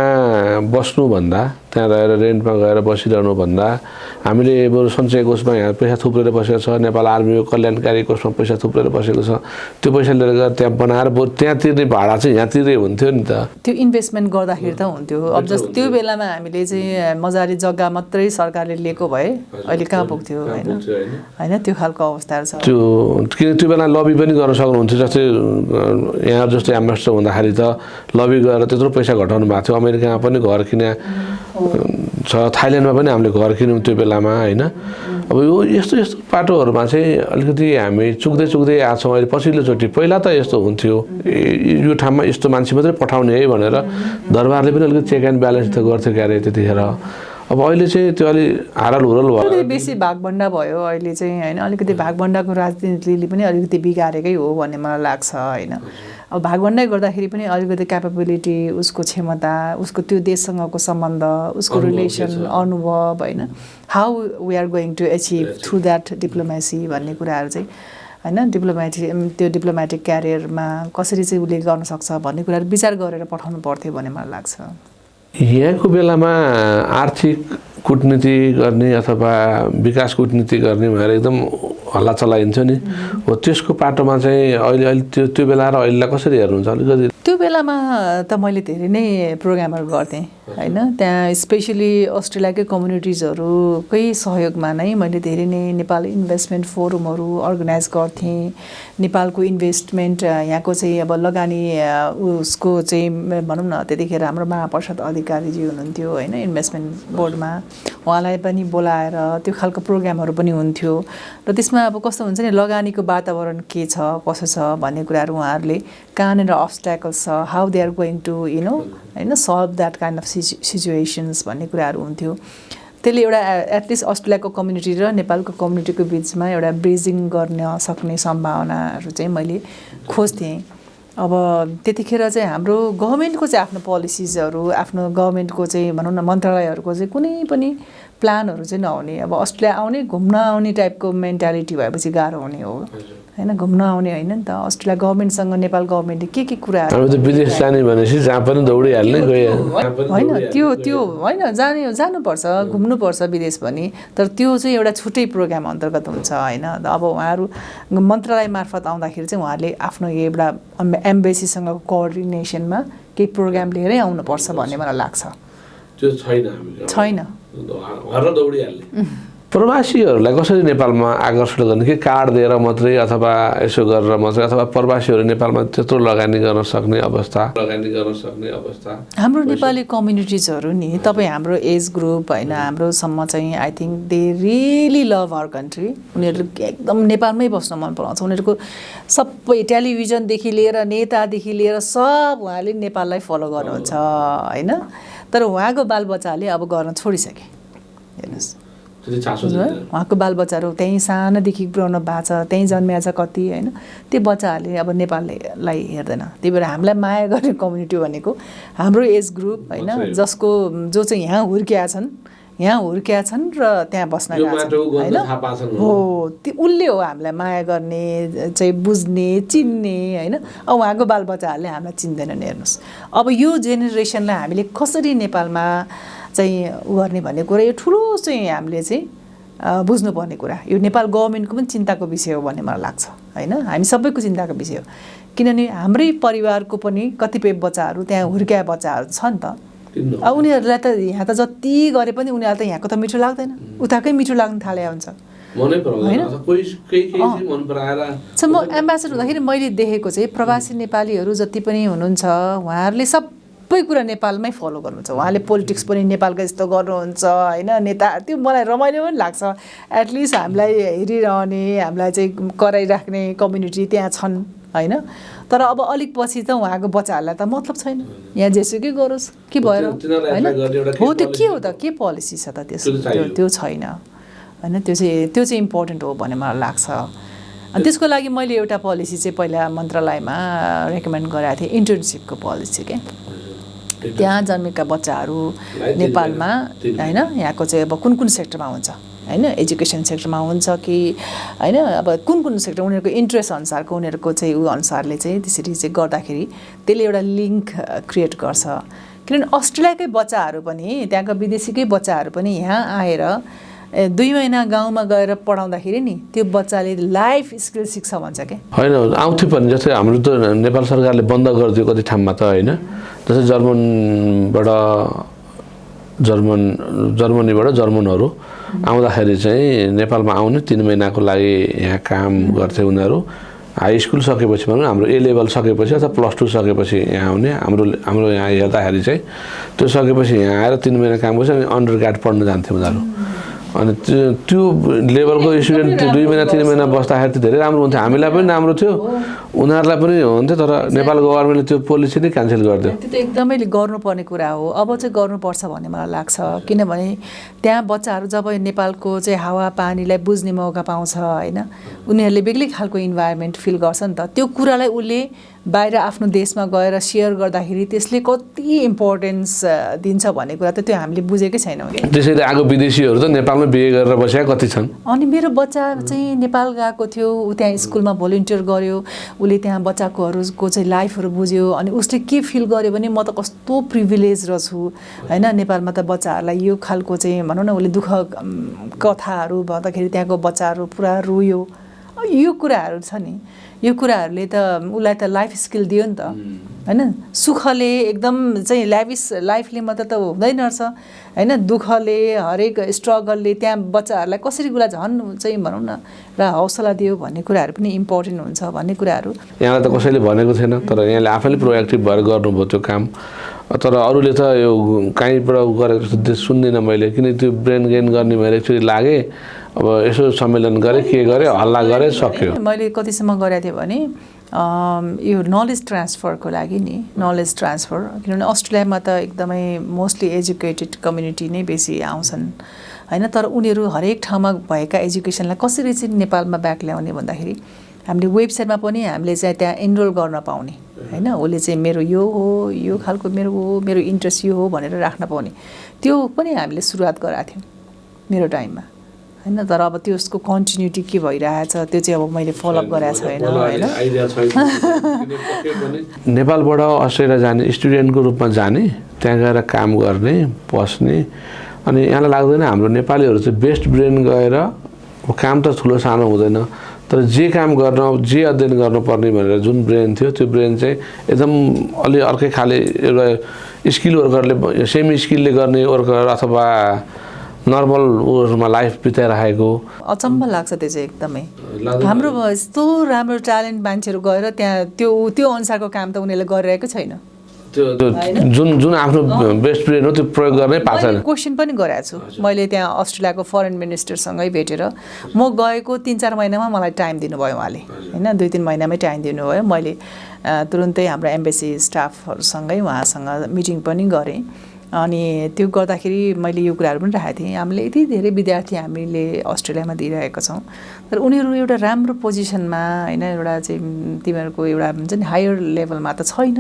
बस्नुभन्दा त्यहाँ रहेर रेन्टमा गएर बसिरहनुभन्दा हामीले बरु सञ्चय कोषमा यहाँ पैसा थुप्रेर बसेको छ, नेपाल आर्मीको कल्याणकारी कोषमा पैसा थुप्रेर बसेको छ, त्यो पैसा लिएर गएर त्यहाँ बनाएर बरु त्यहाँ तिर्ने भाडा चाहिँ यहाँ तिर्ने हुन्थ्यो नि त। त्यो इन्भेस्टमेन्ट गर्दाखेरि त हुन्थ्यो। अब जस्तो त्यो बेलामा हामीले चाहिँ मजाले जग्गा मात्रै सरकारले लिएको भए अहिले कहाँ पुग्थ्यो होइन, त्यो खालको अवस्थाहरू छ। त्यो किन त्यो बेला लबी पनि गर्न सक्नुहुन्थ्यो। जस्तै यहाँ जस्तो एम्बेसडर हुँदाखेरि त लबी गरेर त्यत्रो पैसा घटाउनु भएको थियो। अमेरिकामा पनि घर किने छ, थाइल्यान्डमा पनि हामीले घर किन्यौँ त्यो बेलामा होइन। अब यो यस्तो पाटोहरूमा चाहिँ अलिकति हामी चुक्दै आएको छौँ अहिले पछिल्लोचोटि। पहिला त यस्तो हुन्थ्यो यो ठाउँमा यस्तो मान्छे मात्रै पठाउने है भनेर दरबारले पनि अलिकति चेक एन्ड ब्यालेन्स त गर्थ्यो क्यारे त्यतिखेर। अब अहिले चाहिँ त्यो अलि हारल हुरल भयो, बेसी भागभन्डा भयो अहिले चाहिँ होइन। अलिकति भागभन्डाको राजनीतिले पनि अलिकति बिगारेकै हो भन्ने मलाई लाग्छ होइन। अब भागभन्डा गर्दाखेरि पनि अलिकति क्यापेबिलिटी, उसको क्षमता, उसको त्यो देशसँगको सम्बन्ध, उसको रिलेसन, अनुभव होइन, how we are going to achieve through that diplomacy भन्ने कुराहरू चाहिँ होइन त्यो डिप्लोमेटिक क्यारियरमा कसरी चाहिँ उसले गर्न सक्छ भन्ने कुराहरू विचार गरेर पठाउनु पर्थ्यो भन्ने मलाई लाग्छ। यहाँको बेलामा आर्थिक कूटनीति गर्ने अथवा विकास कूटनीति गर्ने भनेर एकदम हल्ला चलाइन्थ्यो नि, हो त्यसको पाटोमा चाहिँ अहिले त्यो बेला र अहिलेलाई कसरी हेर्नुहुन्छ अलिकति? त्यो बेलामा त मैले धेरै नै प्रोग्रामहरू गर्थेँ होइन। त्यहाँ स्पेसली अस्ट्रेलियाकै कम्युनिटिजहरूकै सहयोगमा नै मैले धेरै नै नेपाल इन्भेस्टमेन्ट फोरमहरू अर्गनाइज गर्थेँ। नेपालको इन्भेस्टमेन्ट यहाँको चाहिँ अब लगानी उसको चाहिँ भनौँ न त्यतिखेर हाम्रो महाप्रसाद अधिकारीजी हुनुहुन्थ्यो होइन इन्भेस्टमेन्ट बोर्डमा उहाँलाई पनि बोलाएर त्यो खालको प्रोग्रामहरू पनि हुन्थ्यो र त्यसमा अब कस्तो हुन्छ नि लगानीको वातावरण के छ कसो छ भन्ने कुराहरू उहाँहरूले कहाँनिर अब्स्ट्याकल्स छ how they are going to होइन solve that kind of situations भन्ने कुराहरू हुन्थ्यो त्यसले एउटा एटलिस्ट अस्ट्रेलियाको कम्युनिटी र नेपालको कम्युनिटीको बिचमा एउटा ब्रिजिङ गर्न सक्ने सम्भावनाहरू चाहिँ मैले खोज्थेँ अब त्यतिखेर चाहिँ हाम्रो गभर्मेन्टको चाहिँ आफ्नो पोलिसिजहरू आफ्नो गभर्मेन्टको चाहिँ भनौँ न मन्त्रालयहरूको चाहिँ कुनै पनि प्लानहरू चाहिँ नहुने अब अस्ट्रेलिया आउने घुम्न आउने टाइपको मेन्टालिटी भएपछि गाह्रो हुने हो होइन घुम्न आउने होइन नि त अस्ट्रेलिया गभर्मेन्टसँग नेपाल गभर्मेन्टले के कुराहरू अब त विदेश जाने भनेपछि जहाँ पनि दौडिहाल्ने गयो होइन त्यो होइन जानुपर्छ घुम्नुपर्छ विदेश पनि तर त्यो चाहिँ एउटा छुट्टै प्रोग्राम अन्तर्गत हुन्छ होइन अब उहाँहरू मन्त्रालय मार्फत आउँदाखेरि चाहिँ उहाँहरूले आफ्नो एउटा एम्बेसीसँगको कोअर्डिनेसनमा केही प्रोग्राम लिएरै आउनुपर्छ भन्ने मलाई लाग्छ त्यो छैन प्रवासीहरूलाई कसरी नेपालमा आकर्षण गर्ने कि कार्ड दिएर मात्रै अथवा यसो गरेर मात्रै अथवा प्रवासीहरू नेपालमा त्यत्रो लगानी गर्न सक्ने अवस्था हाम्रो नेपाली कम्युनिटिजहरू नि तपाईँ हाम्रो एज ग्रुप होइन हाम्रोसम्म चाहिँ I think they really love our country उनीहरू एकदम नेपालमै बस्न मन पराउँछ उनीहरूको सबै टेलिभिजनदेखि लिएर नेतादेखि लिएर सब उहाँले नेपाललाई फलो गर्नुहुन्छ होइन तर उहाँको बालबच्चाले अब गर्न छोडिसके हेर्नुहोस् उहाँको बालबच्चाहरू त्यहीँ सानोदेखि पुऱ्याउन भएको छ त्यहीँ जन्मिएको छ कति होइन त्यो बच्चाहरूले अब नेपाललाई हेर्दैन त्यही भएर हामीलाई माया गर्ने कम्युनिटी भनेको हाम्रो एज ग्रुप होइन जसको जो चाहिँ यहाँ हुर्किया छन् र त्यहाँ बस्न गएको छन् होइन हो त्यो उसले हो हामीलाई माया गर्ने चाहिँ बुझ्ने चिन्ने होइन अब उहाँको बालबच्चाहरूले हामीलाई चिन्दैनन् हेर्नुहोस् अब यो जेनेरेसनलाई हामीले कसरी नेपालमा चाहिँ उ गर्ने भन्ने कुरा यो ठुलो चाहिँ हामीले चाहिँ बुझ्नुपर्ने कुरा यो नेपाल गभर्मेन्टको पनि चिन्ताको विषय हो भन्ने मलाई लाग्छ होइन हामी सबैको चिन्ताको विषय हो किनभने हाम्रै परिवारको पनि कतिपय बच्चाहरू त्यहाँ हुर्किया बच्चाहरू छ नि त अब उनीहरूलाई त यहाँ त जति गरे पनि उनीहरूलाई त यहाँको त मिठो लाग्दैन उताकै मिठो लाग्न थाले हुन्छ म एम्बेसडर हुँदाखेरि मैले देखेको चाहिँ प्रवासी नेपालीहरू जति पनि हुनुहुन्छ उहाँहरूले सबै कुरा नेपालमै फलो गर्नुहुन्छ उहाँले पोलिटिक्स पनि नेपालको जस्तो गर्नुहुन्छ होइन नेता त्यो मलाई रमाइलो पनि लाग्छ एटलिस्ट हामीलाई हेरिरहने हामीलाई चाहिँ कराइराख्ने कम्युनिटी त्यहाँ छन् होइन तर अब अलिक पछि त उहाँको बच्चाहरूलाई त मतलब छैन यहाँ जेसुकै गरोस् के भएर होइन हो त्यो के हो त के पोलिसी छ त त्यो छैन होइन त्यो चाहिँ इम्पोर्टेन्ट हो भन्ने मलाई लाग्छ अनि त्यसको लागि मैले एउटा पोलिसी चाहिँ पहिला मन्त्रालयमा रेकमेन्ड गरेको थिएँ इन्टर्नसिपको पोलिसी क्या त्यहाँ जन्मेका बच्चाहरू नेपालमा होइन यहाँको चाहिँ अब कुन सेक्टरमा हुन्छ होइन एजुकेसन सेक्टरमा हुन्छ कि होइन अब कुन सेक्टर उनीहरूको इन्ट्रेस्ट अनुसारको उनीहरूको चाहिँ ऊ अनुसारले चाहिँ त्यसरी चाहिँ गर्दाखेरि त्यसले एउटा लिङ्क क्रिएट गर्छ किनभने अस्ट्रेलियाकै बच्चाहरू पनि त्यहाँको विदेशीकै बच्चाहरू पनि यहाँ आएर 2 महिना गाउँमा गएर पढाउँदाखेरि नि त्यो बच्चाले लाइफ स्किल सिक्छ भन्छ क्या होइन आउँथ्यो पनि जस्तै हाम्रो त नेपाल सरकारले बन्द गरिदियो कति ठाउँमा त होइन जस्तै जर्मनीबाट जर्मनहरू आउँदाखेरि चाहिँ नेपालमा आउने 3 महिनाको लागि यहाँ काम गर्थे उनीहरू हाई स्कुल सकेपछि भनौँ हाम्रो ए लेभल सकेपछि अथवा +2 सकेपछि यहाँ आउने हाम्रो यहाँ हेर्दाखेरि चाहिँ त्यो सकेपछि यहाँ आएर 3 महिना काम गर्छ अनि अन्डर ग्रेड पढ्न जान्थे उनीहरू अनि त्यो लेभलको स्टुडेन्ट 2 महिना 3 महिना बस्दाखेरि त धेरै राम्रो हुन्थ्यो हामीलाई पनि राम्रो थियो उनीहरूलाई पनि हुन्थ्यो तर नेपाल गभर्मेन्टले त्यो पोलिसी नै क्यान्सल गरिदियो त्यो त एकदमै गर्नुपर्ने कुरा हो अब चाहिँ गर्नुपर्छ भन्ने मलाई लाग्छ किनभने त्यहाँ बच्चाहरू जब नेपालको चाहिँ हावापानीलाई बुझ्ने मौका पाउँछ होइन उनीहरूले बेग्लै खालको इन्भाइरोमेन्ट फिल गर्छ नि त त्यो कुरालाई उसले बाहिर आफ्नो देशमा गएर सेयर गर्दाखेरि त्यसले कति इम्पोर्टेन्स दिन्छ भन्ने कुरा त त्यो हामीले बुझेकै छैनौँ कि त्यसैले आएको विदेशीहरू त नेपालमै बिहे गरेर बसेका कति छन् अनि मेरो बच्चा चाहिँ नेपाल गएको थियो ऊ त्यहाँ स्कुलमा भोलिन्टियर गर्यो उसले त्यहाँ बच्चाकोहरूको चाहिँ लाइफहरू बुझ्यो अनि उसले के फिल गर्यो भने म त कस्तो प्रिभिलेज छु होइन नेपालमा त बच्चाहरूलाई यो खालको चाहिँ भनौँ न उसले दुःख कथाहरू भन्दाखेरि त्यहाँको बच्चाहरू पुरा रोयो यो कुराहरू छ नि यो कुराहरूले त उसलाई त लाइफ स्किल दियो नि त होइन सुखले एकदम चाहिँ लाइफले मात्र त हुँदैन रहेछ होइन दुःखले हरेक स्ट्रगलले त्यहाँ बच्चाहरूलाई कसरी कुरा झन् चाहिँ भनौँ न र हौसला दियो भन्ने कुराहरू पनि इम्पोर्टेन्ट हुन्छ भन्ने कुराहरू यहाँलाई त कसैले भनेको थिएन तर यहाँले आफैले प्रोएक्टिभ भएर गर्नुभयो त्यो काम तर अरूले त यो कहीँबाट गरेको जस्तो सुन्दिनँ मैले, किन त्यो ब्रेन गेन गर्ने भएर एकचोटि लागेँ, अब यसो सम्मेलन गरेँ, के गरेँ, हल्ला गरेँ, सक्यो। मैले कतिसम्म गरेको थिएँ भने यो नलेज ट्रान्सफरको लागि नि, नलेज ट्रान्सफर, किनभने अस्ट्रेलियामा त एकदमै मोस्टली एजुकेटेड कम्युनिटी नै बेसी आउँछन् होइन, तर उनीहरू हरेक ठाउँमा भएका एजुकेसनलाई कसरी चाहिँ नेपालमा ब्याक ल्याउने भन्दाखेरि हामीले वेबसाइटमा पनि हामीले चाहिँ त्यहाँ इनरोल गर्न पाउने होइन, उसले चाहिँ मेरो यो हो, यो खालको मेरो हो, मेरो इन्ट्रेस्ट यो हो भनेर राख्न पाउने, त्यो पनि हामीले सुरुवात गराएको थियौँ मेरो टाइममा होइन। तर अब त्यसको कन्टिन्युटी के भइरहेछ त्यो चाहिँ अब मैले फलोअप गरेको छैन होइन। नेपालबाट अस्ट्रेलिया जाने स्टुडेन्टको रूपमा जाने, त्यहाँ गएर काम गर्ने, बस्ने, अनि यहाँलाई लाग्दैन हाम्रो नेपालीहरू चाहिँ बेस्ट ब्रेन गएर काम त ठुलो सानो हुँदैन, तर जे काम गर्न, जे अध्ययन गर्नुपर्ने भनेर जुन ब्रेन थियो त्यो ब्रेन चाहिँ एकदम अलि अर्कै खाले एउटा स्किल वर्करले, सेमी स्किलले गर्ने वर्कर अथवा नर्मल उसमा लाइफ बिताइरहेको अचम्म लाग्छ। त्यो चाहिँ एकदमै हाम्रो यस्तो राम्रो ट्यालेन्ट मान्छेहरू गएर त्यहाँ त्यो अनुसारको काम त उनीहरूले गरिरहेको छैन। जुन आफ्नो बेस्ट ब्रेन हो त्यो प्रयोग गर्नै पाएको छैन। क्वेसन पनि गरेको छु मैले त्यहाँ अस्ट्रेलियाको फरेन मिनिस्टरसँगै भेटेर, म गएको 3-4 महिनामा मलाई टाइम दिनुभयो उहाँले होइन, 2-3 महिनामै टाइम दिनुभयो। मैले तुरुन्तै हाम्रो एम्बेसी स्टाफहरूसँगै उहाँसँग मिटिङ पनि गरेँ, अनि त्यो गर्दाखेरि मैले यो कुराहरू पनि राखेको थिएँ, हामीले यति धेरै विद्यार्थी हामीले अस्ट्रेलियामा दिइरहेका छौँ, तर उनीहरू एउटा राम्रो पोजिसनमा होइन, एउटा चाहिँ तिमीहरूको एउटा हुन्छ नि हायर लेभलमा त छैन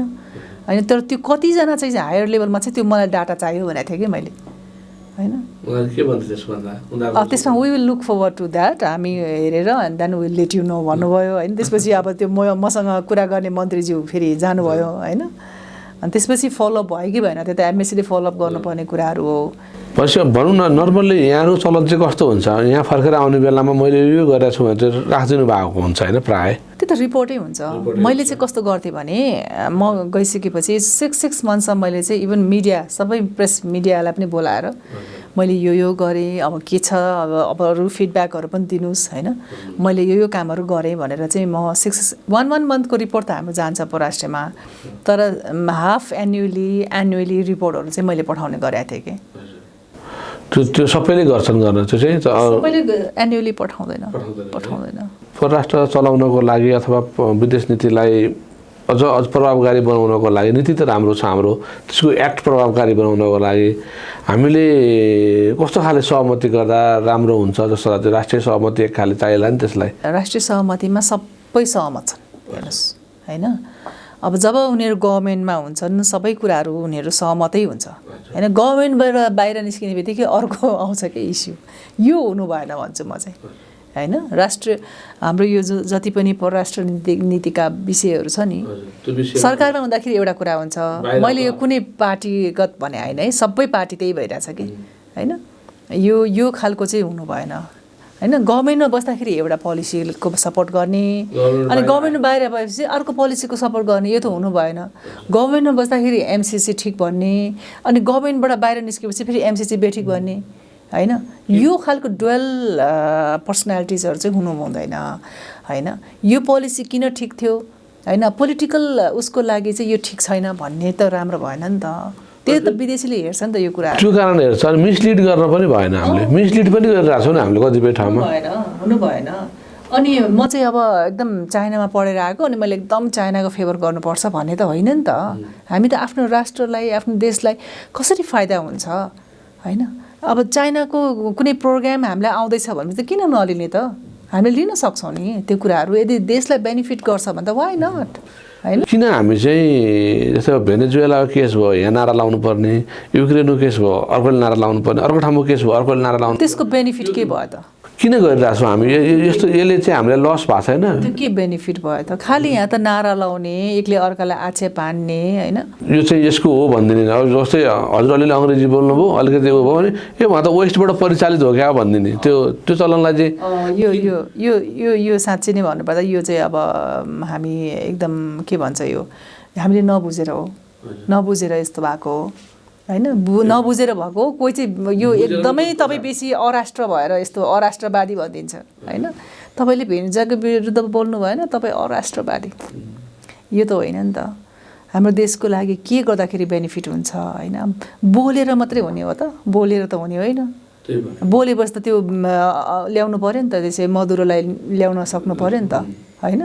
होइन। तर त्यो कतिजना चाहिँ हायर लेभलमा चाहिँ त्यो मलाई डाटा चाहियो भनेको थिएँ कि मैले होइन। त्यसमा we will look forward to that, हामी हेरेर and then will let you know भन्नुभयो होइन। त्यसपछि अब त्यो मसँग कुरा गर्ने मन्त्रीज्यू फेरि जानुभयो होइन, अनि त्यसपछि फलोअप भयो कि भएन त्यो त एमएससीले फलोअप गर्नुपर्ने कुराहरू हो। पछि भनौँ न नर्मल्ली यहाँको चलन चाहिँ कस्तो हुन्छ, यहाँ फर्केर आउने बेलामा मैले यो गरेको छु भने चाहिँ राखिदिनु भएको हुन्छ होइन, प्रायः त्यो त रिपोर्टै हुन्छ। मैले चाहिँ कस्तो गर्थेँ भने म गइसकेपछि 6 मन्थसम्म मैले चाहिँ इभन मिडिया, सबै प्रेस मिडियालाई पनि बोलाएर मैले यो गरेँ, अब के छ, अब अरू फिडब्याकहरू पनि दिनुहोस् होइन, मैले यो कामहरू गरेँ भनेर चाहिँ म 1 मन्थको रिपोर्ट त हाम्रो जान्छ पराष्ट्रमा, तर हाफ एन्युअली रिपोर्टहरू चाहिँ मैले पठाउने गरेको थिएँ कि त्यो सबैले गर्छन् गर्न, त्यो चाहिँ सबैले एन्युअली पठाउँदैन। परराष्ट्र चलाउनको लागि अथवा विदेश नीतिलाई अझ प्रभावकारी बनाउनको लागि नीति त राम्रो छ हाम्रो, त्यसको एक्ट प्रभावकारी बनाउनको लागि हामीले कस्तो खाले सहमति गर्दा राम्रो हुन्छ जस्तो लाग्छ? राष्ट्रिय सहमति एक खाले चाहिएला नि त्यसलाई। राष्ट्रिय सहमतिमा सबै सहमत छन् हेर्नुहोस् होइन। अब जब उनीहरू गभर्मेन्टमा हुन्छन् सबै कुराहरू उनीहरू सहमतै हुन्छ होइन। गभर्मेन्टबाट बाहिर निस्किने बित्तिकै अर्को आउँछ कि इस्यु, यो हुनु भएन भन्छु म चाहिँ होइन। राष्ट्रिय हाम्रो यो जति पनि परराष्ट्र नीतिका विषयहरू छ नि, सरकारमा हुँदाखेरि एउटा कुरा हुन्छ, मैले यो कुनै पार्टीगत भने होइन है, सबै पार्टी त्यही भइरहेछ कि होइन। यो खालको चाहिँ हुनु भएन होइन। गभर्मेन्टमा बस्दाखेरि एउटा पोलिसीको सपोर्ट गर्ने, अनि गभर्मेन्ट बाहिर भएपछि अर्को पोलिसीको सपोर्ट गर्ने, यो त हुनु भएन। गभर्मेन्टमा बस्दाखेरि एमसिसी ठिक भन्ने, अनि गभर्मेन्टबाट बाहिर निस्केपछि फेरि एमसिसी बेठिक भन्ने होइन। यो खालको डुअल पर्सनालिटिजहरू चाहिँ हुनु हुँदैन होइन। यो पोलिसी किन ठिक थियो होइन, पोलिटिकल उसको लागि चाहिँ यो ठिक छैन भन्ने त राम्रो भएन नि त। त्यो त विदेशीले हेर्छ नि त यो कुरा, त्यो कारण हेर्छ। अनि मिसलिड गर्न पनि भएन, हामीले मिसलिड पनि गरिरहेको छौँ नि हामीले कतिपय ठाउँमा, हुनु भएन। अनि म चाहिँ अब एकदम चाइनामा पढेर आएको, अनि मैले एकदम चाइनाको फेभर गर्नुपर्छ भन्ने त होइन नि त। हामी त आफ्नो राष्ट्रलाई, आफ्नो देशलाई कसरी फाइदा हुन्छ होइन। अब चाइनाको कुनै प्रोग्राम हामीलाई आउँदैछ भने त किन नलिने त, हामीले लिन सक्छौँ नि त्यो कुराहरू। यदि देशलाई बेनिफिट गर्छ भने त वाइ नट होइन। किन हामी चाहिँ जस्तो भेनेजुएलाको केस भयो यहाँ नारा लाउनु पर्ने, युक्रेनको केस भयो अर्कोले नारा लाउनु पर्ने, अर्को ठाउँको केस भयो अर्कोले नारा लाउनु, त्यसको बेनिफिट के भयो त? किन गरिरहेको छौँ हामी यस्तो? यसले चाहिँ हामीलाई लस भएको छैन, त्यो के बेनिफिट भयो त? खालि यहाँ त नारा लाउने, एकले अर्कालाई आक्षेप हान्ने होइन। यो चाहिँ यसको हो भनिदिने। अब जस्तै हजुर अलिअलि अङ्ग्रेजी बोल्नुभयो, अलिकति उ भयो भने यो उहाँ त वेस्टबाट परिचालित हो क्या भनिदिने, त्यो चलनलाई चाहिँ यो यो यो यो यो साँच्चै नै भन्नुपर्दा यो चाहिँ अब हामी एकदम के भन्छ, यो हामीले नबुझेर हो, नबुझेर यस्तो भएको हो होइन। नबुझेर भएको कोही चाहिँ यो एकदमै तपाईँ बेसी अराष्ट्र भएर यस्तो अराष्ट्रवादी भनिदिन्छ होइन। तपाईँले भेनेजुएलाको विरुद्ध बोल्नु भएन, तपाईँ अराष्ट्रवादी, यो त होइन नि त हाम्रो देशको लागि के गर्दाखेरि बेनिफिट हुन्छ होइन बोलेर मात्रै हुने हो त बोलेर त हुने होइन बोलेपछि त त्यो ल्याउनु पर्यो नि त त्यसै मधुरोलाई ल्याउन सक्नु पर्यो नि त होइन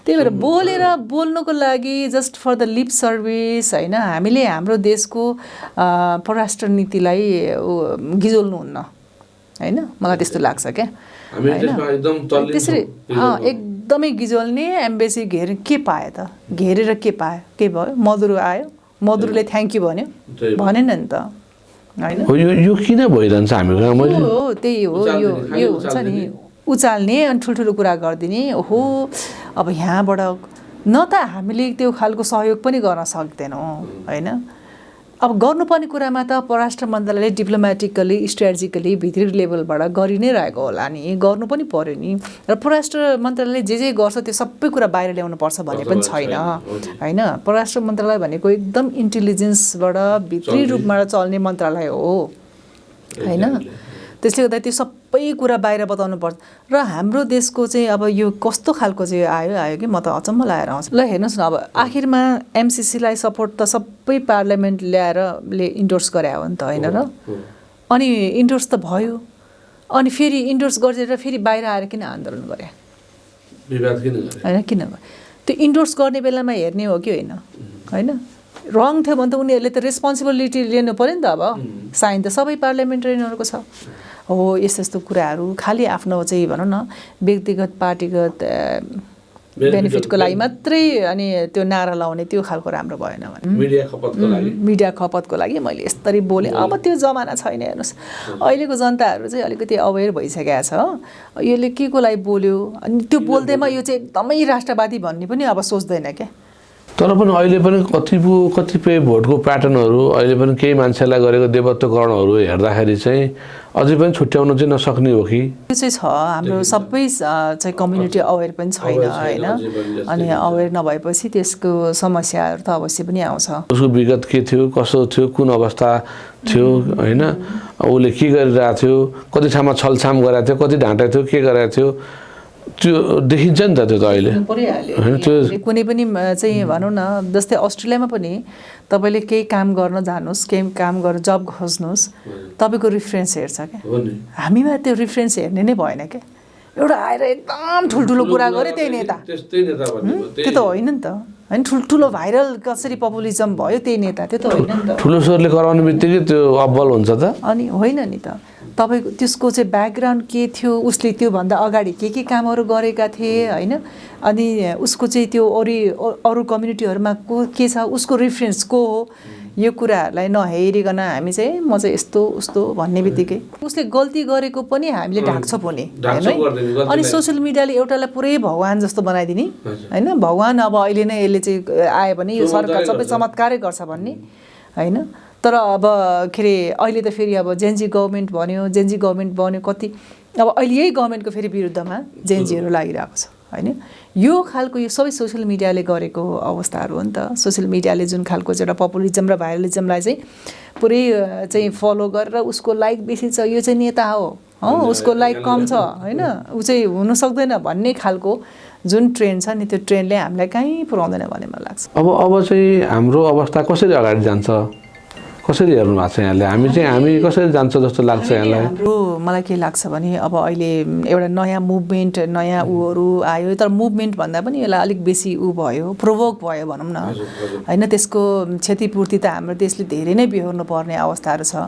त्यही भएर बोलेर बोल्नुको लागि just for the lip service होइन हामीले हाम्रो देशको परराष्ट्र नीतिलाई गिजोल्नुहुन्न होइन मलाई त्यस्तो लाग्छ क्या त्यसरी एकदमै गिजोल्ने एम्बेसी घेर के पायो त घेरेर के पायो के भयो मधुरो आयो मधुरोले थ्याङ्क यू भन्यो भनेन नि त होइन यो किन भइरहन्छ हाम्रो गाउँमा हो त्यही हो यो हुन्छ नि उचाल्ने अनि ठुल्ठुलो कुरा गरिदिने ओहो अब यहाँबाट न त हामीले त्यो खालको सहयोग पनि गर्न सक्दैनौँ होइन अब गर्नुपर्ने कुरामा त परराष्ट्र मन्त्रालयले डिप्लोमेटिकली स्ट्राटेजिकली भित्री लेभलबाट गरि नै रहेको होला नि गर्नु पनि पर्यो नि र परराष्ट्र मन्त्रालयले जे गर्छ त्यो सबै कुरा बाहिर ल्याउनुपर्छ भन्ने पनि छैन होइन परराष्ट्र मन्त्रालय भनेको एकदम इन्टेलिजेन्सबाट भित्री रूपमा चल्ने मन्त्रालय हो होइन त्यसले गर्दा त्यो सबै कुरा बाहिर बताउनु पर्छ र हाम्रो देशको चाहिँ अब यो कस्तो खालको चाहिँ आयो कि म त अचम्म लागेर आउँछ ल हेर्नुहोस् न अब आखिरमा एमसिसीलाई सपोर्ट त सबै पार्लियामेन्ट ल्याएर इन्डोर्स गरे हो नि त होइन र अनि इन्डोर्स त भयो अनि फेरि इन्डोर्स गरेर फेरि बाहिर आएर किन आन्दोलन गरे होइन किन त्यो इन्डोर्स गर्ने बेलामा हेर्ने हो कि होइन रङ थियो भने त उनीहरूले त रेस्पोन्सिबिलिटी लिनु पऱ्यो नि त अब साइन त सबै पार्लियामेन्टेरियनहरूको छ हो यस्तो यस्तो कुराहरू खालि आफ्नो चाहिँ भनौँ न व्यक्तिगत पार्टीगत बेनिफिटको लागि मात्रै अनि त्यो नारा लाउने त्यो खालको राम्रो भएन भने मिडिया खपतको लागि मैले यसरी बोलेँ अब त्यो जमाना छैन हेर्नुहोस् अहिलेको जनताहरू चाहिँ अलिकति अवेर भइसकेको छ यसले के को लागि बोल्यो अनि त्यो बोल्दैमा यो चाहिँ एकदमै राष्ट्रवादी भन्ने पनि अब सोच्दैन क्या तर पनि अहिले पनि कतिपय भोटको प्याटर्नहरू अहिले पनि केही मान्छेलाई गरेको देवत्वकरणहरू हेर्दाखेरि चाहिँ अझै पनि छुट्याउन चाहिँ नसक्ने हो कि त्यो चाहिँ छ हाम्रो सबै चाहिँ कम्युनिटी अवेर पनि छैन होइन अनि अवेर नभएपछि त्यसको समस्याहरू त अवश्य पनि आउँछ उसको विगत के थियो कसो थियो कुन अवस्था थियो होइन उसले के गरिरहेको थियो कति ठाउँमा छलछाम गरेको थियो कति ढाँटेको थियो के गरेको थियो त्यो देखिन्छ नि त त्यो त अहिले कुनै पनि चाहिँ भनौँ न जस्तै अस्ट्रेलियामा पनि तपाईँले केही काम गर्न जानुहोस् केही काम गरेर जब खोज्नुहोस् तपाईँको रिफरेन्स हेर्छ क्या हामीमा त्यो रिफरेन्स हेर्ने नै भएन क्या एउटा आएर एकदम ठुल्ठुलो कुरा गऱ्यो त्यही नेता त्यो त होइन नि त होइन ठुल्ठुलो भाइरल कसरी पपुलिजम भयो त्यही नेता त्यो त होइन नि त ठुलो स्वरले कराउने बित्तिकै त्यो अब्बल हुन्छ त अनि होइन नि त तपाईँको त्यसको चाहिँ ब्याकग्राउन्ड के थियो उसले त्योभन्दा अगाडि के कामहरू गरेका थिए होइन अनि उसको चाहिँ त्यो अरू कम्युनिटीहरूमा को के छ उसको रिफरेन्स को हो यो कुराहरूलाई नहेरिकन हामी चाहिँ म चाहिँ यस्तो उस्तो भन्ने बित्तिकै उसले गल्ती गरेको पनि हामीले ढाक्छौँ पनि होइन अनि सोसियल मिडियाले एउटालाई पुरै भगवान् जस्तो बनाइदिने होइन भगवान् अब अहिले नै यसले चाहिँ आयो भने यो सरकार सबै चमत्कारै गर्छ भन्ने होइन तर अब के अरे अहिले त फेरि अब जेएनजी गभर्मेन्ट बन्यो कति अब अहिले यही गभर्मेन्टको फेरि विरुद्धमा जेएनजीहरू लागिरहेको छ होइन यो खालको यो सबै सोसियल मिडियाले गरेको अवस्थाहरू हो नि त सोसियल मिडियाले जुन खालको चाहिँ एउटा पपुलिजम र भाइरलिजमलाई चाहिँ पुरै चाहिँ फलो गरेर उसको लाइक बेसी छ यो चाहिँ नेता हो उसको लाइक कम छ होइन ऊ चाहिँ हुन सक्दैन भन्ने खालको जुन ट्रेन्ड छ नि त्यो ट्रेन्डले हामीलाई कहीँ पुर्याउँदैन भन्ने मलाई लाग्छ अब चाहिँ हाम्रो अवस्था कसरी अगाडि जान्छ कसरी हेर्नु भएको छ यहाँले हामी कसरी जान्छ जस्तो लाग्छ यहाँलाई हाम्रो मलाई के लाग्छ भने अब अहिले एउटा नयाँ मुभमेन्ट नयाँ उहरू आयो तर मुभमेन्ट भन्दा पनि यसलाई अलिक बेसी भयो प्रोभोक भयो भनौँ न होइन त्यसको क्षतिपूर्ति त हाम्रो देशले धेरै नै बिहोर्नु पर्ने अवस्थाहरू छ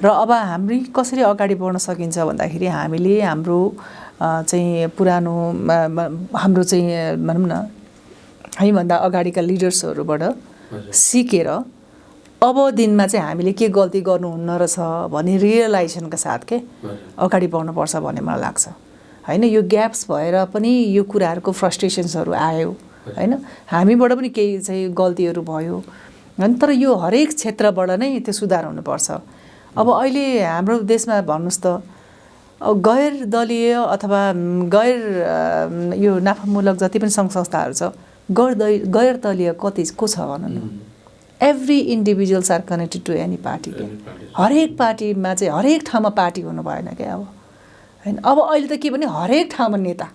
र अब हामी कसरी अगाडि बढ्न सकिन्छ भन्दाखेरि हामीले हाम्रो चाहिँ पुरानो हाम्रो चाहिँ भनौँ न हामीभन्दा अगाडिका लिडर्सहरूबाट सिकेर अब दिनमा चाहिँ हामीले के गल्ती गर्नुहुन्न रहेछ भन्ने रियलाइजेसनका साथ के अगाडि बढ्नुपर्छ भन्ने मलाई लाग्छ होइन यो ग्याप्स भएर पनि यो कुराहरूको फ्रस्ट्रेसन्सहरू आयो होइन हामीबाट पनि केही चाहिँ गल्तीहरू भयो होइन तर यो हरेक क्षेत्रबाट नै त्यो सुधार हुनुपर्छ अब अहिले हाम्रो देशमा भन्नुहोस् त गैर दलीय अथवा गैर यो नाफामूलक जति पनि सङ्घ संस्थाहरू छ गैर दलीय कति को छ भनौँ न every individuals are connected to any party हरेक पार्टीमा चाहिँ हरेक ठाउँमा पार्टी हुनु भएन क्या अब होइन। अब अहिले त के भने हरेक ठाउँमा नेता,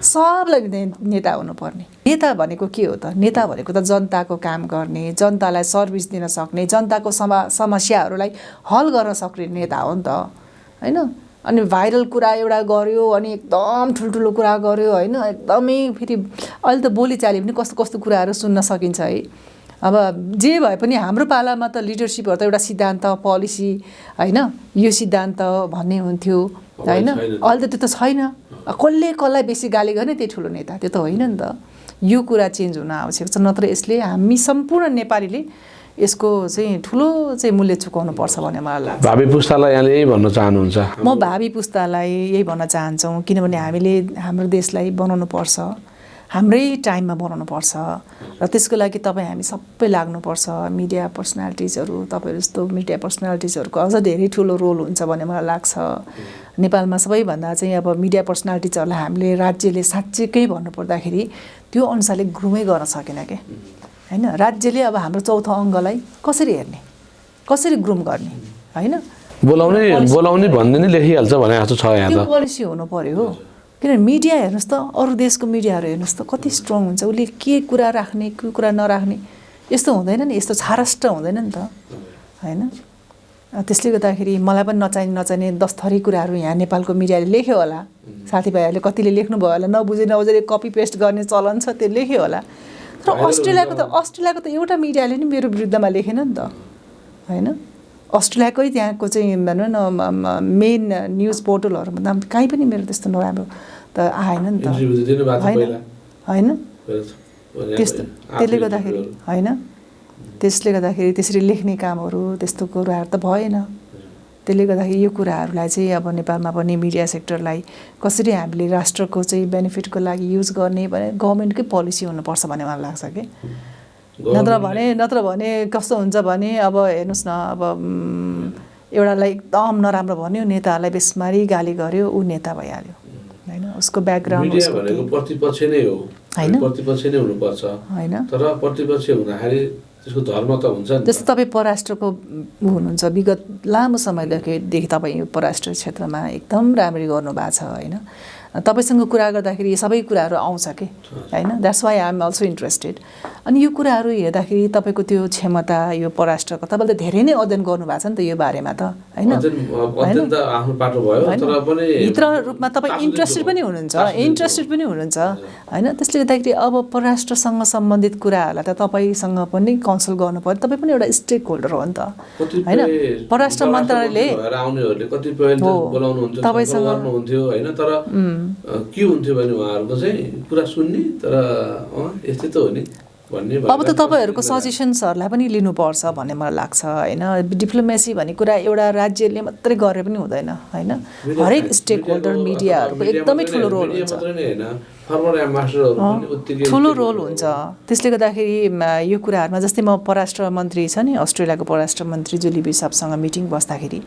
सबलाई नेता हुनुपर्ने। नेता भनेको के हो त? नेता भनेको त जनताको काम गर्ने, जनतालाई सर्भिस दिन सक्ने, जनताको समस्याहरूलाई हल गर्न सक्ने नेता हो नि त, होइन। अनि भाइरल कुरा एउटा गर्यो अनि एकदम ठुल्ठुलो कुरा गर्यो, होइन, एकदमै फेरि अहिले त बोलीचाली पनि कस्तो कस्तो कुराहरू सुन्न सकिन्छ है। अब जे भए पनि हाम्रो पालामा त लिडरसिपहरू त एउटा सिद्धान्त, पोलिसी, होइन, यो सिद्धान्त भन्ने हुन्थ्यो, होइन। अहिले त त्यो त छैन। कसले कसलाई बेसी गाली गर्ने त्यही ठुलो नेता, त्यो त होइन नि त। यो कुरा चेन्ज हुन आवश्यक छ, नत्र यसले हामी सम्पूर्ण नेपालीले यसको चाहिँ ठुलो चाहिँ मूल्य चुकाउनु पर्छ भन्ने मलाई लाग्छ। भावी पुस्तालाई यहाँले यही भन्न चाहनुहुन्छ? म भावी पुस्तालाई यही भन्न चाहन्छौँ, किनभने हामीले हाम्रो देशलाई बनाउनु पर्छ, हाम्रै टाइममा बनाउनु पर्छ र त्यसको लागि तपाईँ हामी सबै लाग्नुपर्छ। मिडिया पर्सनालिटिजहरू, तपाईँहरू जस्तो मिडिया पर्सनालिटिजहरूको अझ धेरै ठुलो रोल हुन्छ भन्ने मलाई लाग्छ। नेपालमा सबैभन्दा चाहिँ अब मिडिया पर्सनालिटिजहरूलाई हामीले राज्यले साँच्चैकै भन्नुपर्दाखेरि त्यो अनुसारले ग्रुमै गर्न सकेन क्या, होइन। राज्यले अब हाम्रो चौथो अङ्गलाई कसरी हेर्ने, कसरी ग्रुम गर्ने, होइन। बोलाउने भन्दै नै लेखिहाल्छ भने जस्तो छ यहाँ त। त्यो पोलिसी हुनु पर्यो हो। किनभने मिडिया हेर्नुहोस् त, अरू देशको मिडियाहरू हेर्नुहोस् त कति स्ट्रङ हुन्छ, उसले के कुरा राख्ने के कुरा नराख्ने यस्तो हुँदैन नि, यस्तो छारस्ट हुँदैन नि त, होइन। त्यसले गर्दाखेरि मलाई पनि नचाहिने 10 थरी कुराहरू यहाँ नेपालको मिडियाले लेख्यो होला, साथीभाइहरूले कतिले लेख्नुभयो होला, नबुझेर कपी पेस्ट गर्ने चलन छ, त्यो लेख्यो होला। तर अस्ट्रेलियाको त एउटा मिडियाले नि मेरो विरुद्धमा लेखेन नि त, होइन। अस्ट्रेलियाकै त्यहाँको चाहिँ भनौँ न मेन न्युज पोर्टलहरूमा कहीँ पनि मेरो त्यस्तो नराम्रो त आएन नि त, होइन। त्यस्तो त्यसले गर्दाखेरि होइन, त्यसले गर्दाखेरि त्यसरी लेख्ने कामहरू त्यस्तो कुराहरू त भएन। त्यसले गर्दाखेरि यो कुराहरूलाई चाहिँ अब नेपालमा पनि मिडिया सेक्टरलाई कसरी हामीले राष्ट्रको चाहिँ बेनिफिटको लागि युज गर्ने भने गभर्मेन्टकै पोलिसी हुनुपर्छ भन्ने मलाई लाग्छ कि। नत्र भने कस्तो हुन्छ भने अब हेर्नुहोस् न, अब एउटालाई एकदम नराम्रो भन्यो, नेताहरूलाई बेसमारी गाली गर्यो, ऊ नेता भइहाल्यो, होइन। उसको ब्याकग्राउन्ड भनेको प्रतिपक्ष नै हो, होइन, प्रतिपक्ष नै हुनुपर्छ, होइन। तर प्रतिपक्ष हुँदाखेरि त्यसको धर्म त हुन्छ नि। जस्तो तपाईँ परराष्ट्रको हुनुहुन्छ, विगत लामो समयदेखि तपाईँ यो परराष्ट्र क्षेत्रमा एकदम राम्ररी गर्नुभएको छ, होइन। तपाईँसँग कुरा गर्दाखेरि सबै कुराहरू आउँछ कि, होइन। That's why I am also interested. अनि यो कुराहरू हेर्दाखेरि तपाईँको त्यो क्षमता, यो परराष्ट्रको तपाईँले त धेरै नै अध्ययन गर्नुभएको छ नि त यो बारेमा त, होइन। भित्र रूपमा तपाईँ इन्ट्रेस्टेड पनि हुनुहुन्छ, होइन। त्यसले गर्दाखेरि अब परराष्ट्रसँग सम्बन्धित कुराहरूलाई त तपाईँसँग पनि कन्सल्ट गर्नु पर्यो, तपाईँ पनि एउटा स्टेक होल्डर हो नि त, होइन। परराष्ट्र मन्त्रालयले तपाईँसँग के हुन्थ्यो भने उहाँहरूको चाहिँ कुरा सुन्ने, तर यस्तै त हो नि भन्ने। अब त तपाईँहरूको सजेसन्सहरूलाई पनि लिनुपर्छ भन्ने मलाई लाग्छ, होइन। डिप्लोमेसी भन्ने कुरा एउटा राज्यले मात्रै गरेर पनि हुँदैन, होइन। हरेक स्टेक होल्डर मिडियाहरूको एकदमै ठुलो रोल हुन्छ, ठुलो रोल हुन्छ। त्यसले गर्दाखेरि यो कुराहरूमा जस्तै म परराष्ट्र मन्त्री छ नि, अस्ट्रेलियाको परराष्ट्र मन्त्री जुली बिशपसँग मिटिङ बस्दाखेरि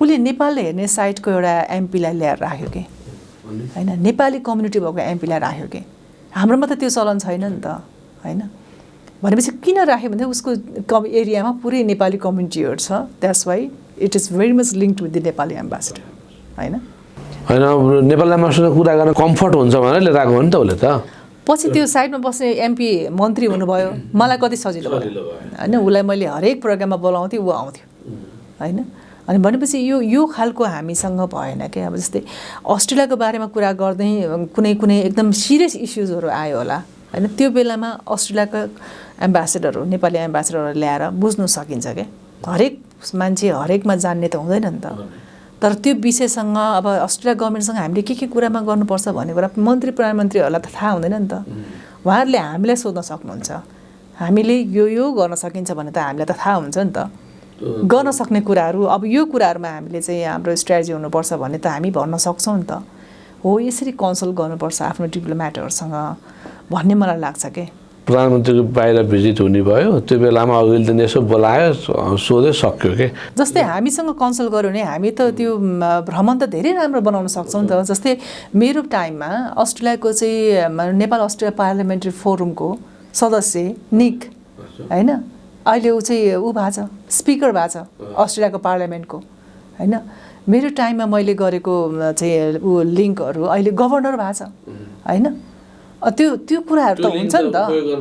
उसले नेपाल हेर्ने साइडको एउटा एमपीलाई ल्याएर राख्यो कि, होइन। नेपाली कम्युनिटी भएको एमपीलाई राख्यो कि। हाम्रोमा त त्यो चलन छैन नि त, होइन। भनेपछि किन राख्यो भने उसको एरियामा पुरै नेपाली कम्युनिटीहरू छ, that's why it is very much linked with the Nepali ambassador, होइन। नेपाली एम्बेसेडर कुरा गर्न कम्फर्ट हुन्छ भनेर लिएर आएको हो नि त उसले त। पछि त्यो साइडमा बस्ने एमपी मन्त्री हुनुभयो, मलाई कति सजिलो भयो, होइन। उसलाई मैले हरेक प्रोग्राममा बोलाउँथेँ, ऊ आउँथ्यो, होइन। अनि भनेपछि यो खालको हामीसँग भएन क्या। अब जस्तै अस्ट्रेलियाको बारेमा कुरा गर्दै कुनै एकदम सिरियस इस्युजहरू आयो होला, होइन। त्यो बेलामा अस्ट्रेलियाको एम्बेसेडरहरू, नेपाली एम्बेसेडरहरू ल्याएर बुझ्नु सकिन्छ क्या। हरेक मान्छे हरेकमा जान्ने त हुँदैन नि त। तर त्यो विषयसँग अब अस्ट्रेलिया गभर्मेन्टसँग हामीले के कुरामा गर्नुपर्छ भन्ने कुरा मन्त्री प्रधानमन्त्रीहरूलाई त थाहा हुँदैन नि त। उहाँहरूले हामीलाई सोध्न सक्नुहुन्छ, हामीले यो गर्न सकिन्छ भने त हामीलाई त थाहा हुन्छ नि त, गर्न सक्ने कुराहरू। अब यो कुराहरूमा हामीले चाहिँ हाम्रो स्ट्राटेजी हुनुपर्छ भन्ने त हामी भन्न सक्छौँ नि त। हो, यसरी कन्सल्ट गर्नुपर्छ आफ्नो डिप्लोमेटहरूसँग भन्ने मलाई लाग्छ के। प्रधानमन्त्रीको बाहिर भिजिट हुने भयो, त्यो बेलामा अघिल्लो यसो बोलायो, सोधे सक्यो के। जस्तै हामीसँग कन्सल्ट गऱ्यो भने हामी त त्यो भ्रमण त धेरै राम्रो बनाउन सक्छौँ नि त। जस्तै मेरो टाइममा अस्ट्रेलियाको चाहिँ नेपाल अस्ट्रेलिया पार्लियामेन्ट्री फोरमको सदस्य निक, होइन, अहिले ऊ चाहिँ भएको छ, स्पिकर भएको छ अस्ट्रेलियाको पार्लियामेन्टको, होइन। मेरो टाइममा मैले गरेको चाहिँ ऊ लिङ्कहरू अहिले गभर्नर भएको छ होइन त्यो कुराहरू त हुन्छ नि त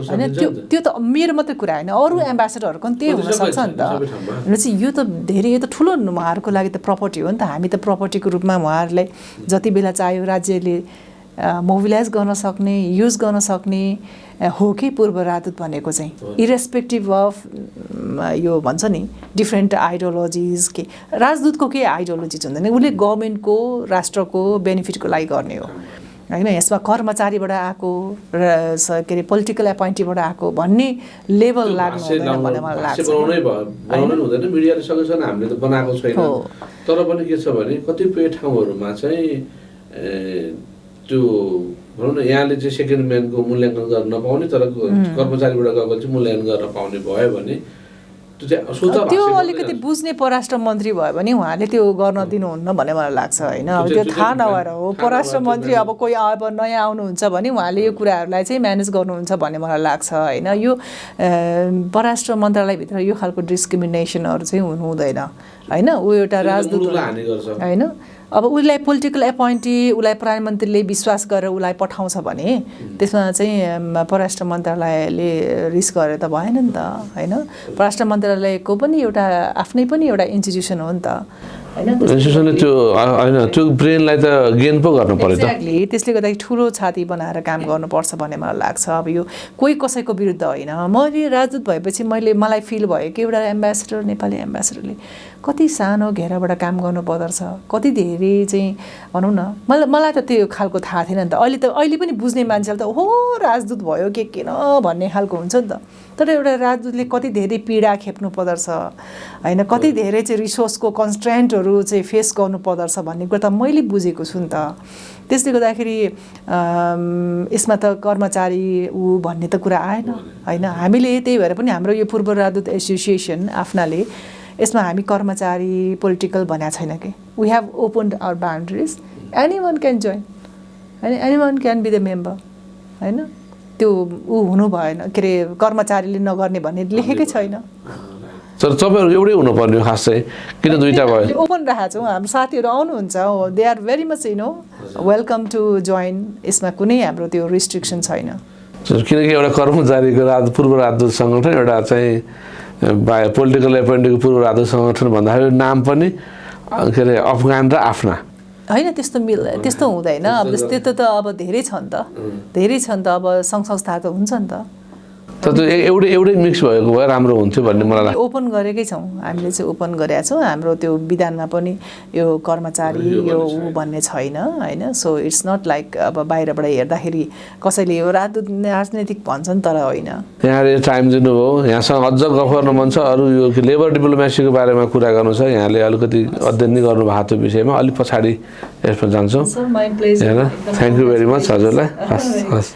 होइन त्यो त मेरो मात्रै कुरा होइन अरू एम्बेसेडरहरूको पनि त्यही हुनसक्छ नि त भनेपछि यो त धेरै यो त ठुलो उहाँहरूको लागि त प्रपर्टी हो नि त हामी त प्रपर्टीको रूपमा उहाँहरूलाई जति बेला चाह्यो राज्यले मोबिलाइज गर्न सक्ने युज गर्न सक्ने हो कि पूर्व राजदूत भनेको चाहिँ इरेस्पेक्टिभ अफ यो भन्छ नि डिफ्रेन्ट आइडियोलोजिज के राजदूतको के आइडियोलोजिज हुँदैन उसले गभर्मेन्टको राष्ट्रको बेनिफिटको लागि गर्ने हो होइन यसमा कर्मचारीबाट आएको र के अरे पोलिटिकल एपोइन्टीबाट आएको भन्ने लेभल लाग्नु हुँदैन भन्ने मलाई लाग्छ हुँदैन मिडियाले सकेसम्म हामीले त बनाएको छैन तर पनि के छ भने कतिपय ठाउँहरूमा चाहिँ त्यो भनौँ न यहाँले चाहिँ सेकेन्ड म्यानको मूल्याङ्कन गर्न नपाउने तर कर्मचारीबाट गएको चाहिँ मूल्याङ्कन गर्न पाउने भयो भने त्यो अलिकति बुझ्ने परराष्ट्र मन्त्री भयो भने उहाँले त्यो गर्न दिनुहुन्न भन्ने मलाई लाग्छ होइन अब त्यो थाहा नभएर हो परराष्ट्र मन्त्री अब कोही अब नयाँ आउनुहुन्छ भने उहाँले यो कुराहरूलाई चाहिँ म्यानेज गर्नुहुन्छ भन्ने मलाई लाग्छ होइन यो परराष्ट्र मन्त्रालयभित्र यो खालको डिस्क्रिमिनेसनहरू चाहिँ हुनु हुँदैन होइन ऊ एउटा राजदूत होइन अब उसलाई पोलिटिकल एपोइन्टी उसलाई प्रधानमन्त्रीले विश्वास गरेर उसलाई पठाउँछ भने त्यसमा चाहिँ परराष्ट्र मन्त्रालयले रिस्क गरेर त भएन नि त होइन परराष्ट्र मन्त्रालयको पनि एउटा आफ्नै पनि एउटा इन्स्टिट्युसन हो नि त इन्स्टिट्युसनले त्यो होइन त्यो ब्रेनलाई त गेन पो गर्नु पर्यो त एक्ज्याक्टली त्यसले गर्दाखेरि ठुलो छाती बनाएर काम गर्नुपर्छ भन्ने मलाई लाग्छ अब यो कोही कसैको विरुद्ध होइन मैले राजदूत भएपछि मलाई फिल भयो कि एउटा एम्बेसेडर नेपाली एम्बेसेडरले कति सानो घेराबाट काम गर्नुपर्दो रहेछ कति धेरै चाहिँ भनौँ न मलाई त त्यो खालको थाहा थिएन नि त अहिले पनि बुझ्ने मान्छेले त ओहो राजदूत भयो के न भन्ने खालको हुन्छ नि त तर एउटा राजदूतले कति धेरै पीडा खेप्नु पर्दो रहेछ होइन कति धेरै चाहिँ रिसोर्सको कन्स्ट्रेन्टहरू चाहिँ फेस गर्नु पर्दो रहेछ भन्ने कुरा त मैले बुझेको छु नि त त्यसले गर्दाखेरि यसमा त कर्मचारी भन्ने त कुरा आएन होइन हामीले त्यही भएर पनि हाम्रो यो पूर्व राजदूत एसोसिएसन आफ्नाले यसमा हामी कर्मचारी पोलिटिकल भनेको छैन कि we have opened our boundaries any one can join होइन any one can be the member होइन त्यो हुनु भएन के अरे कर्मचारीले नगर्ने भन्ने लेखेकै छैन तर तपाईँहरू एउटै हुनुपर्ने खास चाहिँ किन दुईवटा भयो ओपन राखेको छौँ हाम्रो साथीहरू आउनुहुन्छ they are very much welcome to join यसमा कुनै हाम्रो त्यो रिस्ट्रिक्सन छैन किनकि एउटा कर्मचारीको पूर्व राजदूत सङ्गठन एउटा चाहिँ पोलिटिकल एपोइन्टीको पूर्व राजदूत सङ्गठन भन्दाखेरि नाम पनि के अरे अफगान र आफ्ना होइन त्यस्तो हुँदैन अब त्यस्तो त अब धेरै छ नि त अब सङ्घ संस्था त हुन्छ नि त तर त्यो एउटै मिक्स भएको भए राम्रो हुन्थ्यो भन्ने मलाई लाग्छ ओपन गरेकै छौँ हामीले चाहिँ ओपन गरेका छौँ हाम्रो त्यो विधानमा पनि यो कर्मचारी यो भन्ने छैन होइन सो इट्स नट लाइक अब बाहिरबाट हेर्दाखेरि कसैले यो राजनैतिक भन्छन् तर होइन यहाँले टाइम दिनुभयो यहाँसँग अझ गफ गर्न मन छ अरू यो लेबर डिप्लोमेसीको बारेमा कुरा गर्नु छ यहाँले अलिकति अध्ययन नै गर्नु भएको त्यो विषयमा अलिक पछाडि यसमा जान्छौँ थ्याङ्क यू भेरी मच हजुरलाई हस्